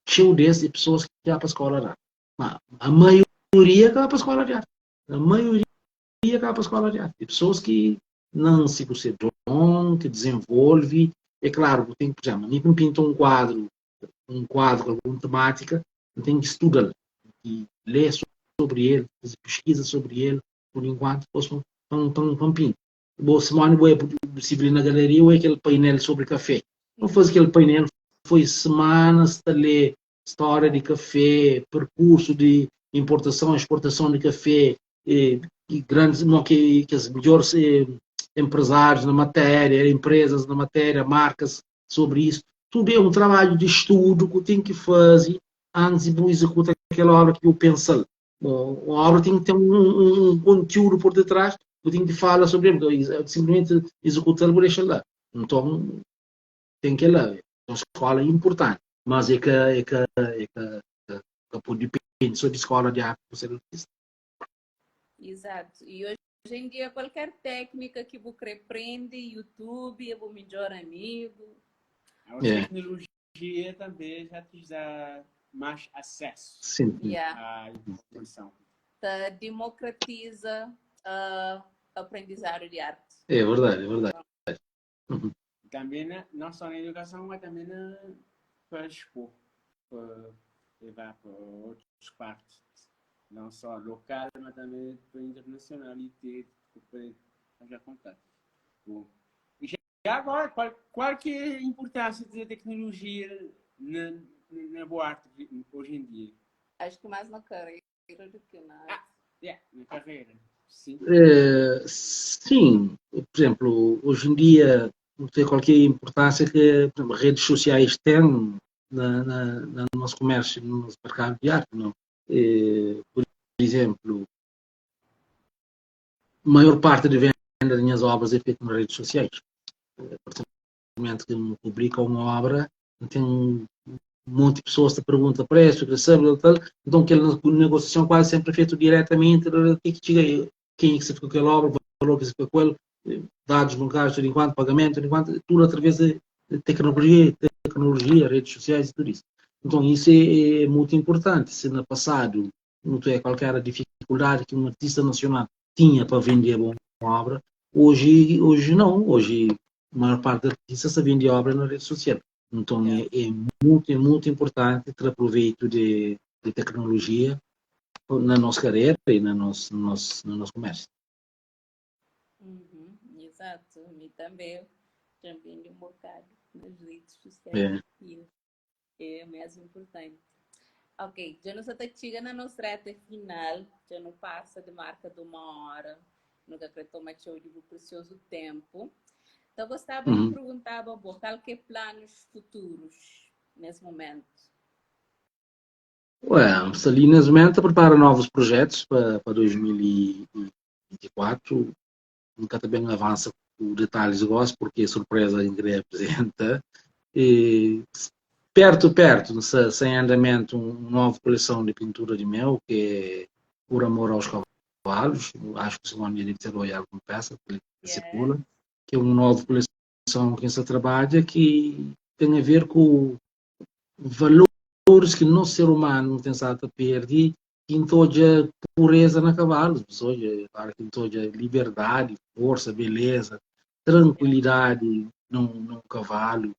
Cheio desses de pessoas que vão para a escola de arte. Mas a maioria vai para a escola de arte. A maioria vai para a escola de arte. E pessoas que não se você dom, que desenvolve. É claro, tem, por exemplo, nem pinta um quadro com alguma temática, tem que estudar, e ler sobri el, faze piskiza sobri el, por enquanto, dipôs pa N pinta. Bo Simone bo é si na galeria ou é kel painel sobre café. Não faz aquele painel, foi semanas ta lê história de café, percurso de importação, exportação de café, e, e grandes, não, que, que as melhores eh, empresários na matéria, empresas na matéria, marcas sobre isso. Tudo é um trabalho de estudo que tem que fazer antes de executar aquela obra que eu penso. Bom, a obra tem que ter um, um, um conteúdo por detrás, eu tenho que falar sobre ele, porque simplesmente executar vou deixar lá. Então, tem que ir lá. Então, escola é importante, mas é que é que é que, que, que depende só de escola de arte para ser artista. Exato. E hoje em dia qualquer técnica que você aprende, YouTube é o melhor amigo. A é. tecnologia também já te dá mais acesso Sim. Yeah. à informação. Tá, democratiza o aprendizado de arte. É verdade, é verdade. Uhum. Também na, não só na educação, mas também na, para expor, para levar para outras partes, não só local, mas também para internacional e ter para arranjar contato. Bom, e já agora, qual, qual que é a importância da tecnologia na, na boa arte hoje em dia? Acho que mais na carreira do que na arte. Ah, yeah, na carreira, sim. É, sim, por exemplo, hoje em dia não tem qualquer importância que por exemplo, redes sociais têm na, na, no nosso comércio, no nosso mercado de arte, não? É, por exemplo, a maior parte de venda das minhas obras é feita nas redes sociais. A partir do momento que me publica uma obra, tem um monte de pessoas que perguntam preço, que sabe, tal. Então, aquela negociação quase sempre é feita diretamente, o que que chega, quem é que se fica com aquela obra, o valor que se fica com ele, dados bancários, tudo enquanto, pagamento, tudo enquanto, tudo através de tecnologia, tecnologia, redes sociais e tudo isso. Então, isso é, é muito importante. Se no passado não tem qualquer dificuldade que um artista nacional tinha para vender uma obra, hoje, hoje não. Hoje, a maior parte dos artistas se vende obra na rede social. Então, é, é muito, é muito importante ter proveito de, de tecnologia na nossa carreira e no nosso, no nosso, no nosso comércio. Uhum, exato, e também, também um bocado nas redes sociais. É. É mesmo importante. Ok, já não está chega na nossa reta final, já não passa de marca de uma hora, nunca quero tomar show de precioso tempo. Então, gostava uhum. de perguntar, Bobo, qual que é planos futuros nesse momento? Ué, ali nesse momento prepara novos projetos para, para 2024. Nunca também avança com detalhes gosto porque é surpresa em que apresenta. E, perto, perto, sem andamento, uma nova coleção de pintura de mel, que é Por Amor aos Cavalos. Acho que o Simone deve ter olhado alguma peça que yeah. circula. Que é uma nova coleção que se trabalha que tem a ver com valores que no ser humano tem estado a perder, que entoja pureza na cavalos, pessoas, que entoja liberdade, força, beleza, tranquilidade num, num cavalo.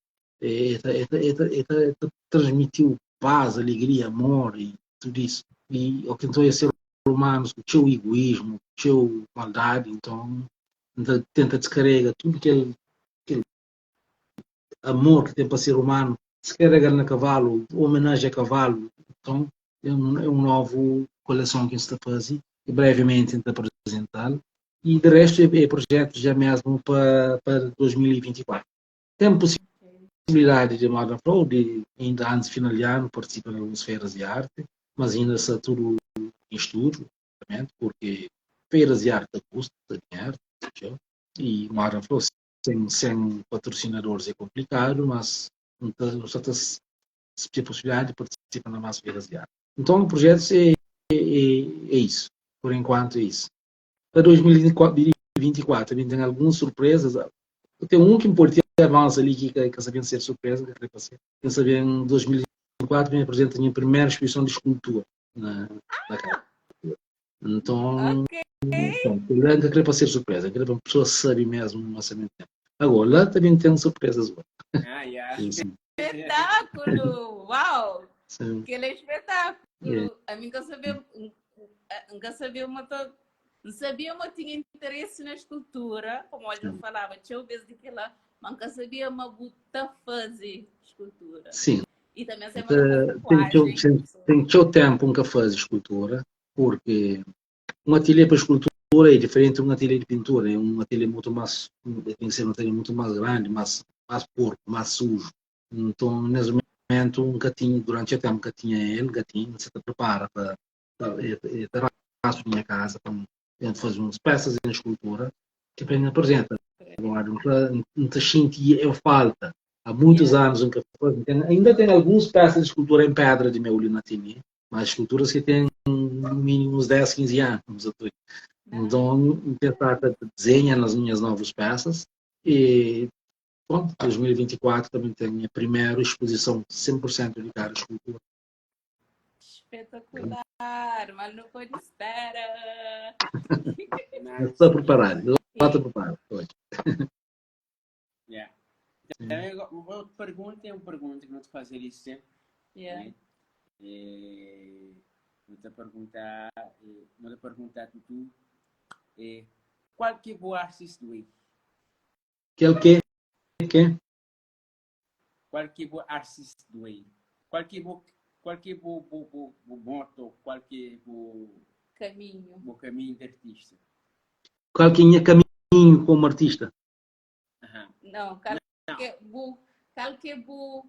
É, é, é, é, transmitiu paz, alegria, amor e tudo isso. E o que então é ser humano, com seu egoísmo, seu maldade, então tenta descarrega tudo que ele, aquele amor que tem para ser humano, descarrega no cavalo, homenagem a cavalo. Então é um, é um novo coleção que está a fazer e brevemente tenta apresentá-lo. E de resto é, é projeto já mesmo para, para 2024. Tem possibilidade de Modern Flow, de ainda antes de final de ano participar em algumas feiras de arte, mas ainda está tudo em estudo, porque feiras de arte custa dinheiro, e Modern Flow sem, sem patrocinadores é complicado, mas não só tem possibilidade de participar nas mais feiras de arte. Então, o projeto é, é, é isso, por enquanto é isso. Para 2024 também tem algumas surpresas. Tem um que importa avança ali que, que sabia ser surpresa, que quer ser. Quem sabia em 2024 me apresenta a minha primeira exposição de escultura na, na casa. Então, okay. então queria para ser surpresa, queria para a pessoa saber mesmo no lançamento. Agora, lá também tem surpresas. Ah, yeah. Sim. Espetáculo! Uau! Sim. Aquele é espetáculo. Yeah. A mim que eu sabia, N ka sabia ma ta N sabia ma tinha interesse na escultura, pamodi dja falaba txeu bês di kel-la, ma N ka sabia ma bu ta faze escultura. Sim. E também sei ma ta faze Tem txeu, tatuagem. tem txeu tempo N ka faze escultura, porque um ateliê para escultura é diferente de um ateliê de pintura, é um ateliê muito mais, tem que ser um ateliê muito mais grande, mais, mais porco, mais sujo. Então, nesse momento, nunca tinha, durante o tempo nunca tinha ele, nunca tinha, você te prepara para terraço minha casa para fazer umas peças em escultura que para mim apresenta. Agora, não te sentia eu falta. Há muitos anos nunca foi. Ainda tem algumas peças de escultura em pedra de meu ali na ateliê, mas esculturas que têm no mínimo uns 10, 15 anos. Então, tentar desenhar nas minhas novas peças e pronto, 2024 também tem a minha primeira exposição 100% dedicada à escultura. Espetacular, mas não pode espera. Estou preparado, estou preparado. Yeah. Também, uma outra pergunta é uma pergunta que não te fazer isso sempre. Yeah. Né? É, vou te perguntar, é, vou te perguntar tu, é, qual que é o artista do Que é o quê? Que? Qual que é o artista do Qual que é o qual que é o, o, o, o moto, qual que é o caminho, o caminho de artista? Qual que é o caminho como artista? Não, qual que é o, qual que é o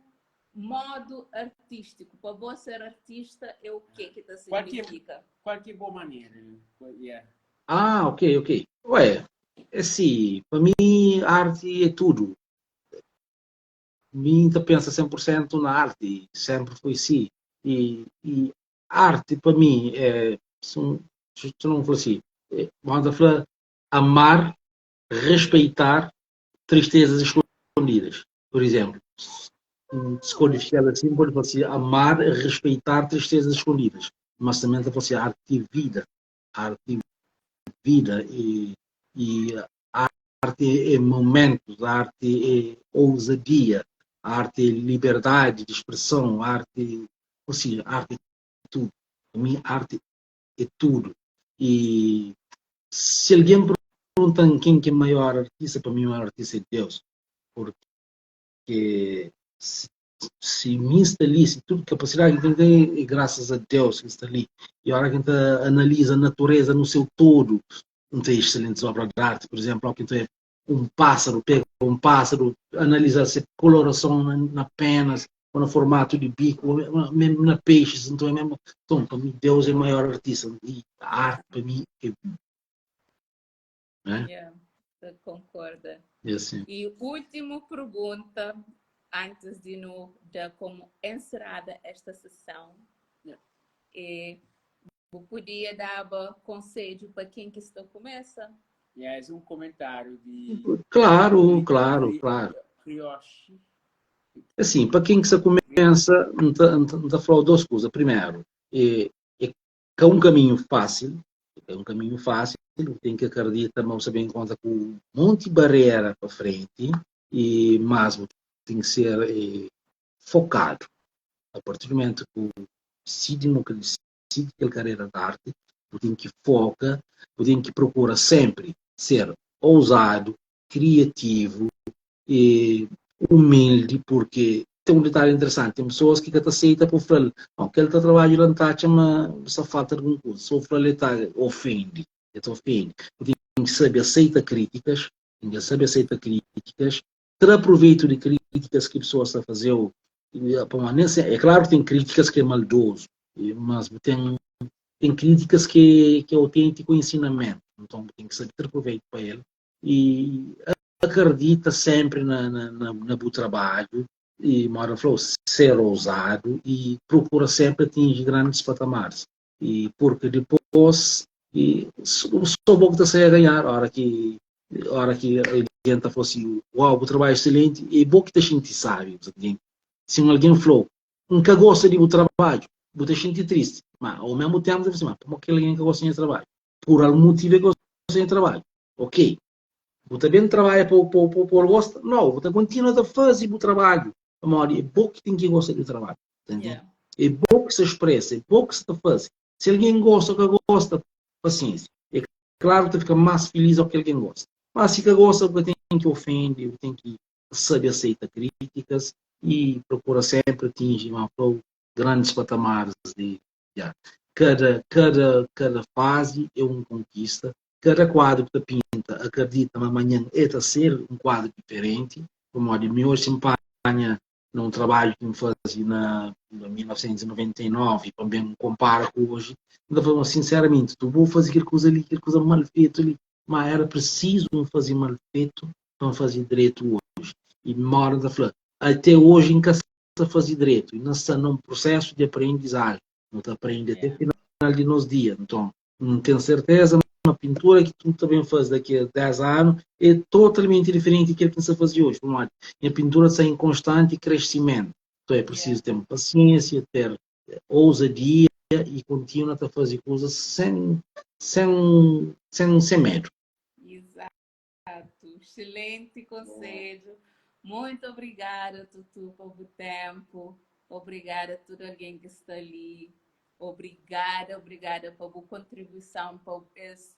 modo artístico? Para você ser artista, é o que que te significa? Qual que é a boa maneira? Yeah. Ah, ok, ok. Ué, é assim, para mim, arte é tudo. Mim, pensa 100% na arte, sempre foi assim. E, e arte, para mim, é, se não for assim, é, manda falar, amar, respeitar tristezas escondidas. Por exemplo, se qualificar assim, pode ser amar, respeitar tristezas escondidas. Mas também pode ser arte e vida. Arte e vida e, e arte é momentos, arte é ousadia, arte é liberdade de expressão, arte, ou seja, arte é tudo. Para mim, arte é tudo. E se alguém pergunta quem que é maior artista, para mim o maior artista é Deus. Porque se, se mim está ali, se tudo capacidade que tem, é graças a Deus que está ali. E a hora que a gente analisa a natureza no seu todo, não tem excelentes obras de arte, por exemplo, que tem um pássaro, pega um pássaro, analisa a coloração na, na penas, ou no formato de bico, mesmo na peixes, então é mesmo, então, para mim Deus é o maior artista e a arte para mim é né? Yeah, concorda. É assim. E última pergunta, antes de nos dar como encerrada esta sessão, Yeah. é, eu podia dar conselho para quem que está começa? Yeah, é um comentário de Claro, claro, claro. Ryoshi. Assim, para quem que se começa, não está a falar duas coisas. Primeiro, é, é que é um caminho fácil, é um caminho fácil, tem que acreditar, mas você bem conta com um monte de barreira para frente, e mas tem que ser é, focado. A partir do momento que decide, que decide aquela carreira de arte, tem que foca, tem que procura sempre ser ousado, criativo e humilde, porque tem um detalhe interessante, tem pessoas que te aceitam por falar, não, aquele tá trabalho lá tá chama só falta alguma coisa, só falar tá ofende, ele ofende. Tem que saber aceita críticas, tem que saber aceita críticas, ter proveito de críticas que a pessoa está a fazer, é claro que tem críticas que é maldoso, mas tem tem críticas que, que é autêntico ensinamento, então tem que saber ter proveito para ele e acredita sempre na, na, na, na bom trabalho e mora falou ser ousado e procura sempre atingir grandes patamares e porque depois e só bom que está a ganhar a hora que a hora que alguém está falando assim uau o trabalho é excelente e bom que a gente sabe se alguém falou nunca gosta de o trabalho você sentir triste mas ao mesmo tempo você mas como que alguém que gosta de trabalho por algum motivo é que gosta de trabalho ok você também trabalha por, por, por, por gosto? Não, você continua a fazer o trabalho. Amor, é bom que tem que gostar do trabalho. Entende? Yeah. É bom que se expressa, é bom que se faz. Si algen gosta o ka gosta, pasiénsia. É klaru ki ta fika más filís óki algen gosta. Má si ka gosta, bu ka ten ki ofende, bu ten ki sabe aseita krítikas i prokura sénpri atinji, má fla-u, grandis patamaris di arte. Kada, kada, kada fazi é un konkista, kada kuadru ki ta pinta, akredita ma manhan el ta ser un kuadru diferenti, pamodi mi oji si N panha na un trabadju ki N faze na 1999 pa N ben konpara ku oji, N ta fla ma sinseramenti, tu bo faze kel kuza li, kel kuza mal fetu li, ma era prisizu N faze mal fetu pa N faze dretu oji. I moda N ta fla, ate oji N ka sta faze dretu, N sta na un prusesu di aprendizaji, nu ta aprende ate final di nos dia. Nton, N ten serteza ma pintura ki tu ta ben faze daki a 10 anu é totalmenti diferenti di kel ki N sta faze oji, pamodi nha pintura sta en konstanti kresimentu. Nton é prisizu ten pasiensia, ter ouzadia i kontinua ta faze kuzas sen sen sen sen medu. Exato, excelente conselho. Muito obrigada, Tutu, por o tempo. Obrigada a todo alguém que está ali. Obrigada, obrigada por a contribuição, por esse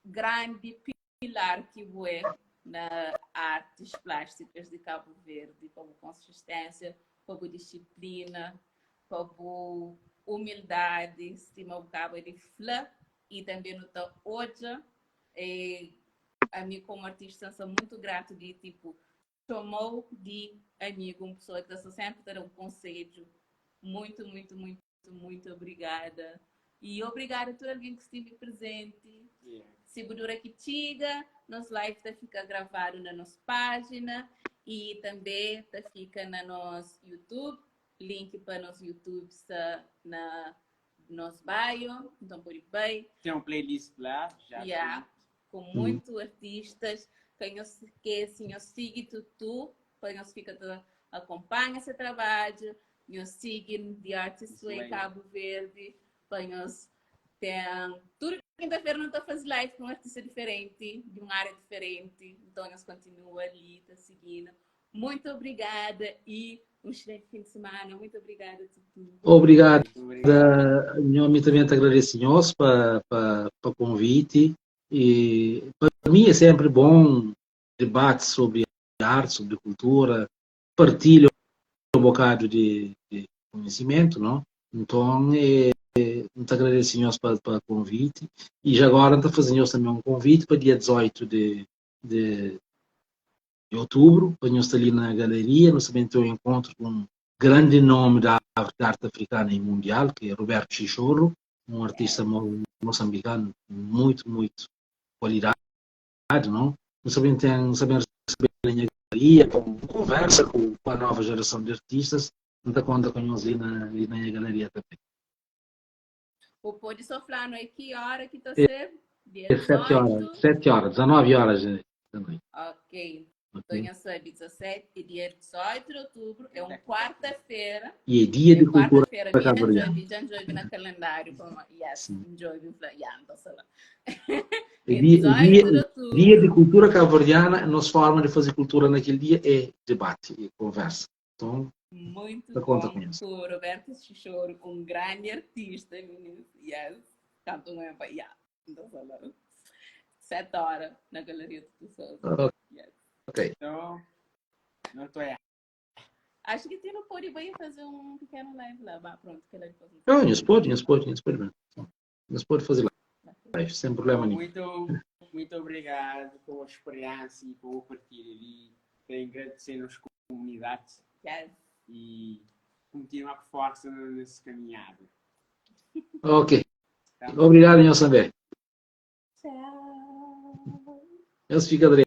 grande pilar que é na artes plásticas de Cabo Verde, por a consistência, por a disciplina, por a humildade, estima o cabo de fla e também no ta hoje E ami como artista sou muito grato de tipo chamou de amigo, uma pessoa que está sempre a dar um conselho. Muito, muito, muito, muito obrigada. E obrigada a todo alguém que esteve presente. Yeah. Se dura que tiga, nosso live tá fica gravado na nossa página e também tá fica na nosso YouTube. Link para nosso YouTube está na nos bio, então pode bem. Tem um playlist lá, já. Yeah, com muitos artistas. Quem não se esquece, nós siga Tutu, para nós fica acompanha esse trabalho, nós siga The Artist Way Cabo Verde, para nós tem tudo quinta-feira não está fazendo live com um artista diferente, de uma área diferente, então nós continua ali, tá seguindo. Muito obrigada e um excelente fim de semana. Muito obrigada, Tutu. Obrigado. Nho, mi também te agradeço, nhos, pa, pa, pa convite. E para mim é sempre bom debate sobre arte, sobre cultura, partilha um bocado de, de conhecimento, não? Então, é, te agradeço, nhos, pa, pa convite. E já agora, te fazer nhos também um convite para dia 18 de, de de outubro, pa nhos sta li na galeria, nu sta ben ten un enkontru ku un grandi nomi da arte afrikana i mundial, ki é Roberto Chichorro, un artista moçambikanu ku muitu, muitu kualidadi, no? Nu sta ben ten, nu sta ben resebe na nha galeria pa un konversa ku a nova jerason di artistas, N ta konta ku nhos li na li na nha galeria tanbe. Bu pode só fla-nu é ki óra ki ta ser? Dia É 7 óra, 18? 7 óra, 19 óras da noite. Ok. Então, já sabe, 17, dia 18 de outubro, é uma quarta-feira. E é dia É de cultura quarta-feira, minha cabo-verdiana. Joby, já Joby na calendário, como, yes, Sim. Joby, yeah, então sei lá. É É dia, 18 dia, de dia de outubro. cultura cabo-verdiana, nossa forma de fazer cultura naquele dia é debate e conversa. Então, Muito ta conta bom com isso. com o Roberto Chichoro, um grande artista, meninos. Yes. Canto um empa, yeah. Então, sei lá. 7 horas na Galeria do Souza. Yes. Ok. Então, não estou errado. Acho que tu não pode ir fazer um pequeno live lá. Bah, pronto, que ela depois. Não, nhos pode, nhos pode, nhos pode mesmo. Nhos pode fazer live, sem problema nenhum. Muito, muito obrigado pela experiência e pela partilha ali. Tem agradecer-nos comunidade Yes. e continuar com força nessa caminhada. Ok. Tá? Obrigado, nhos também. Tchau. Nhos fica direito.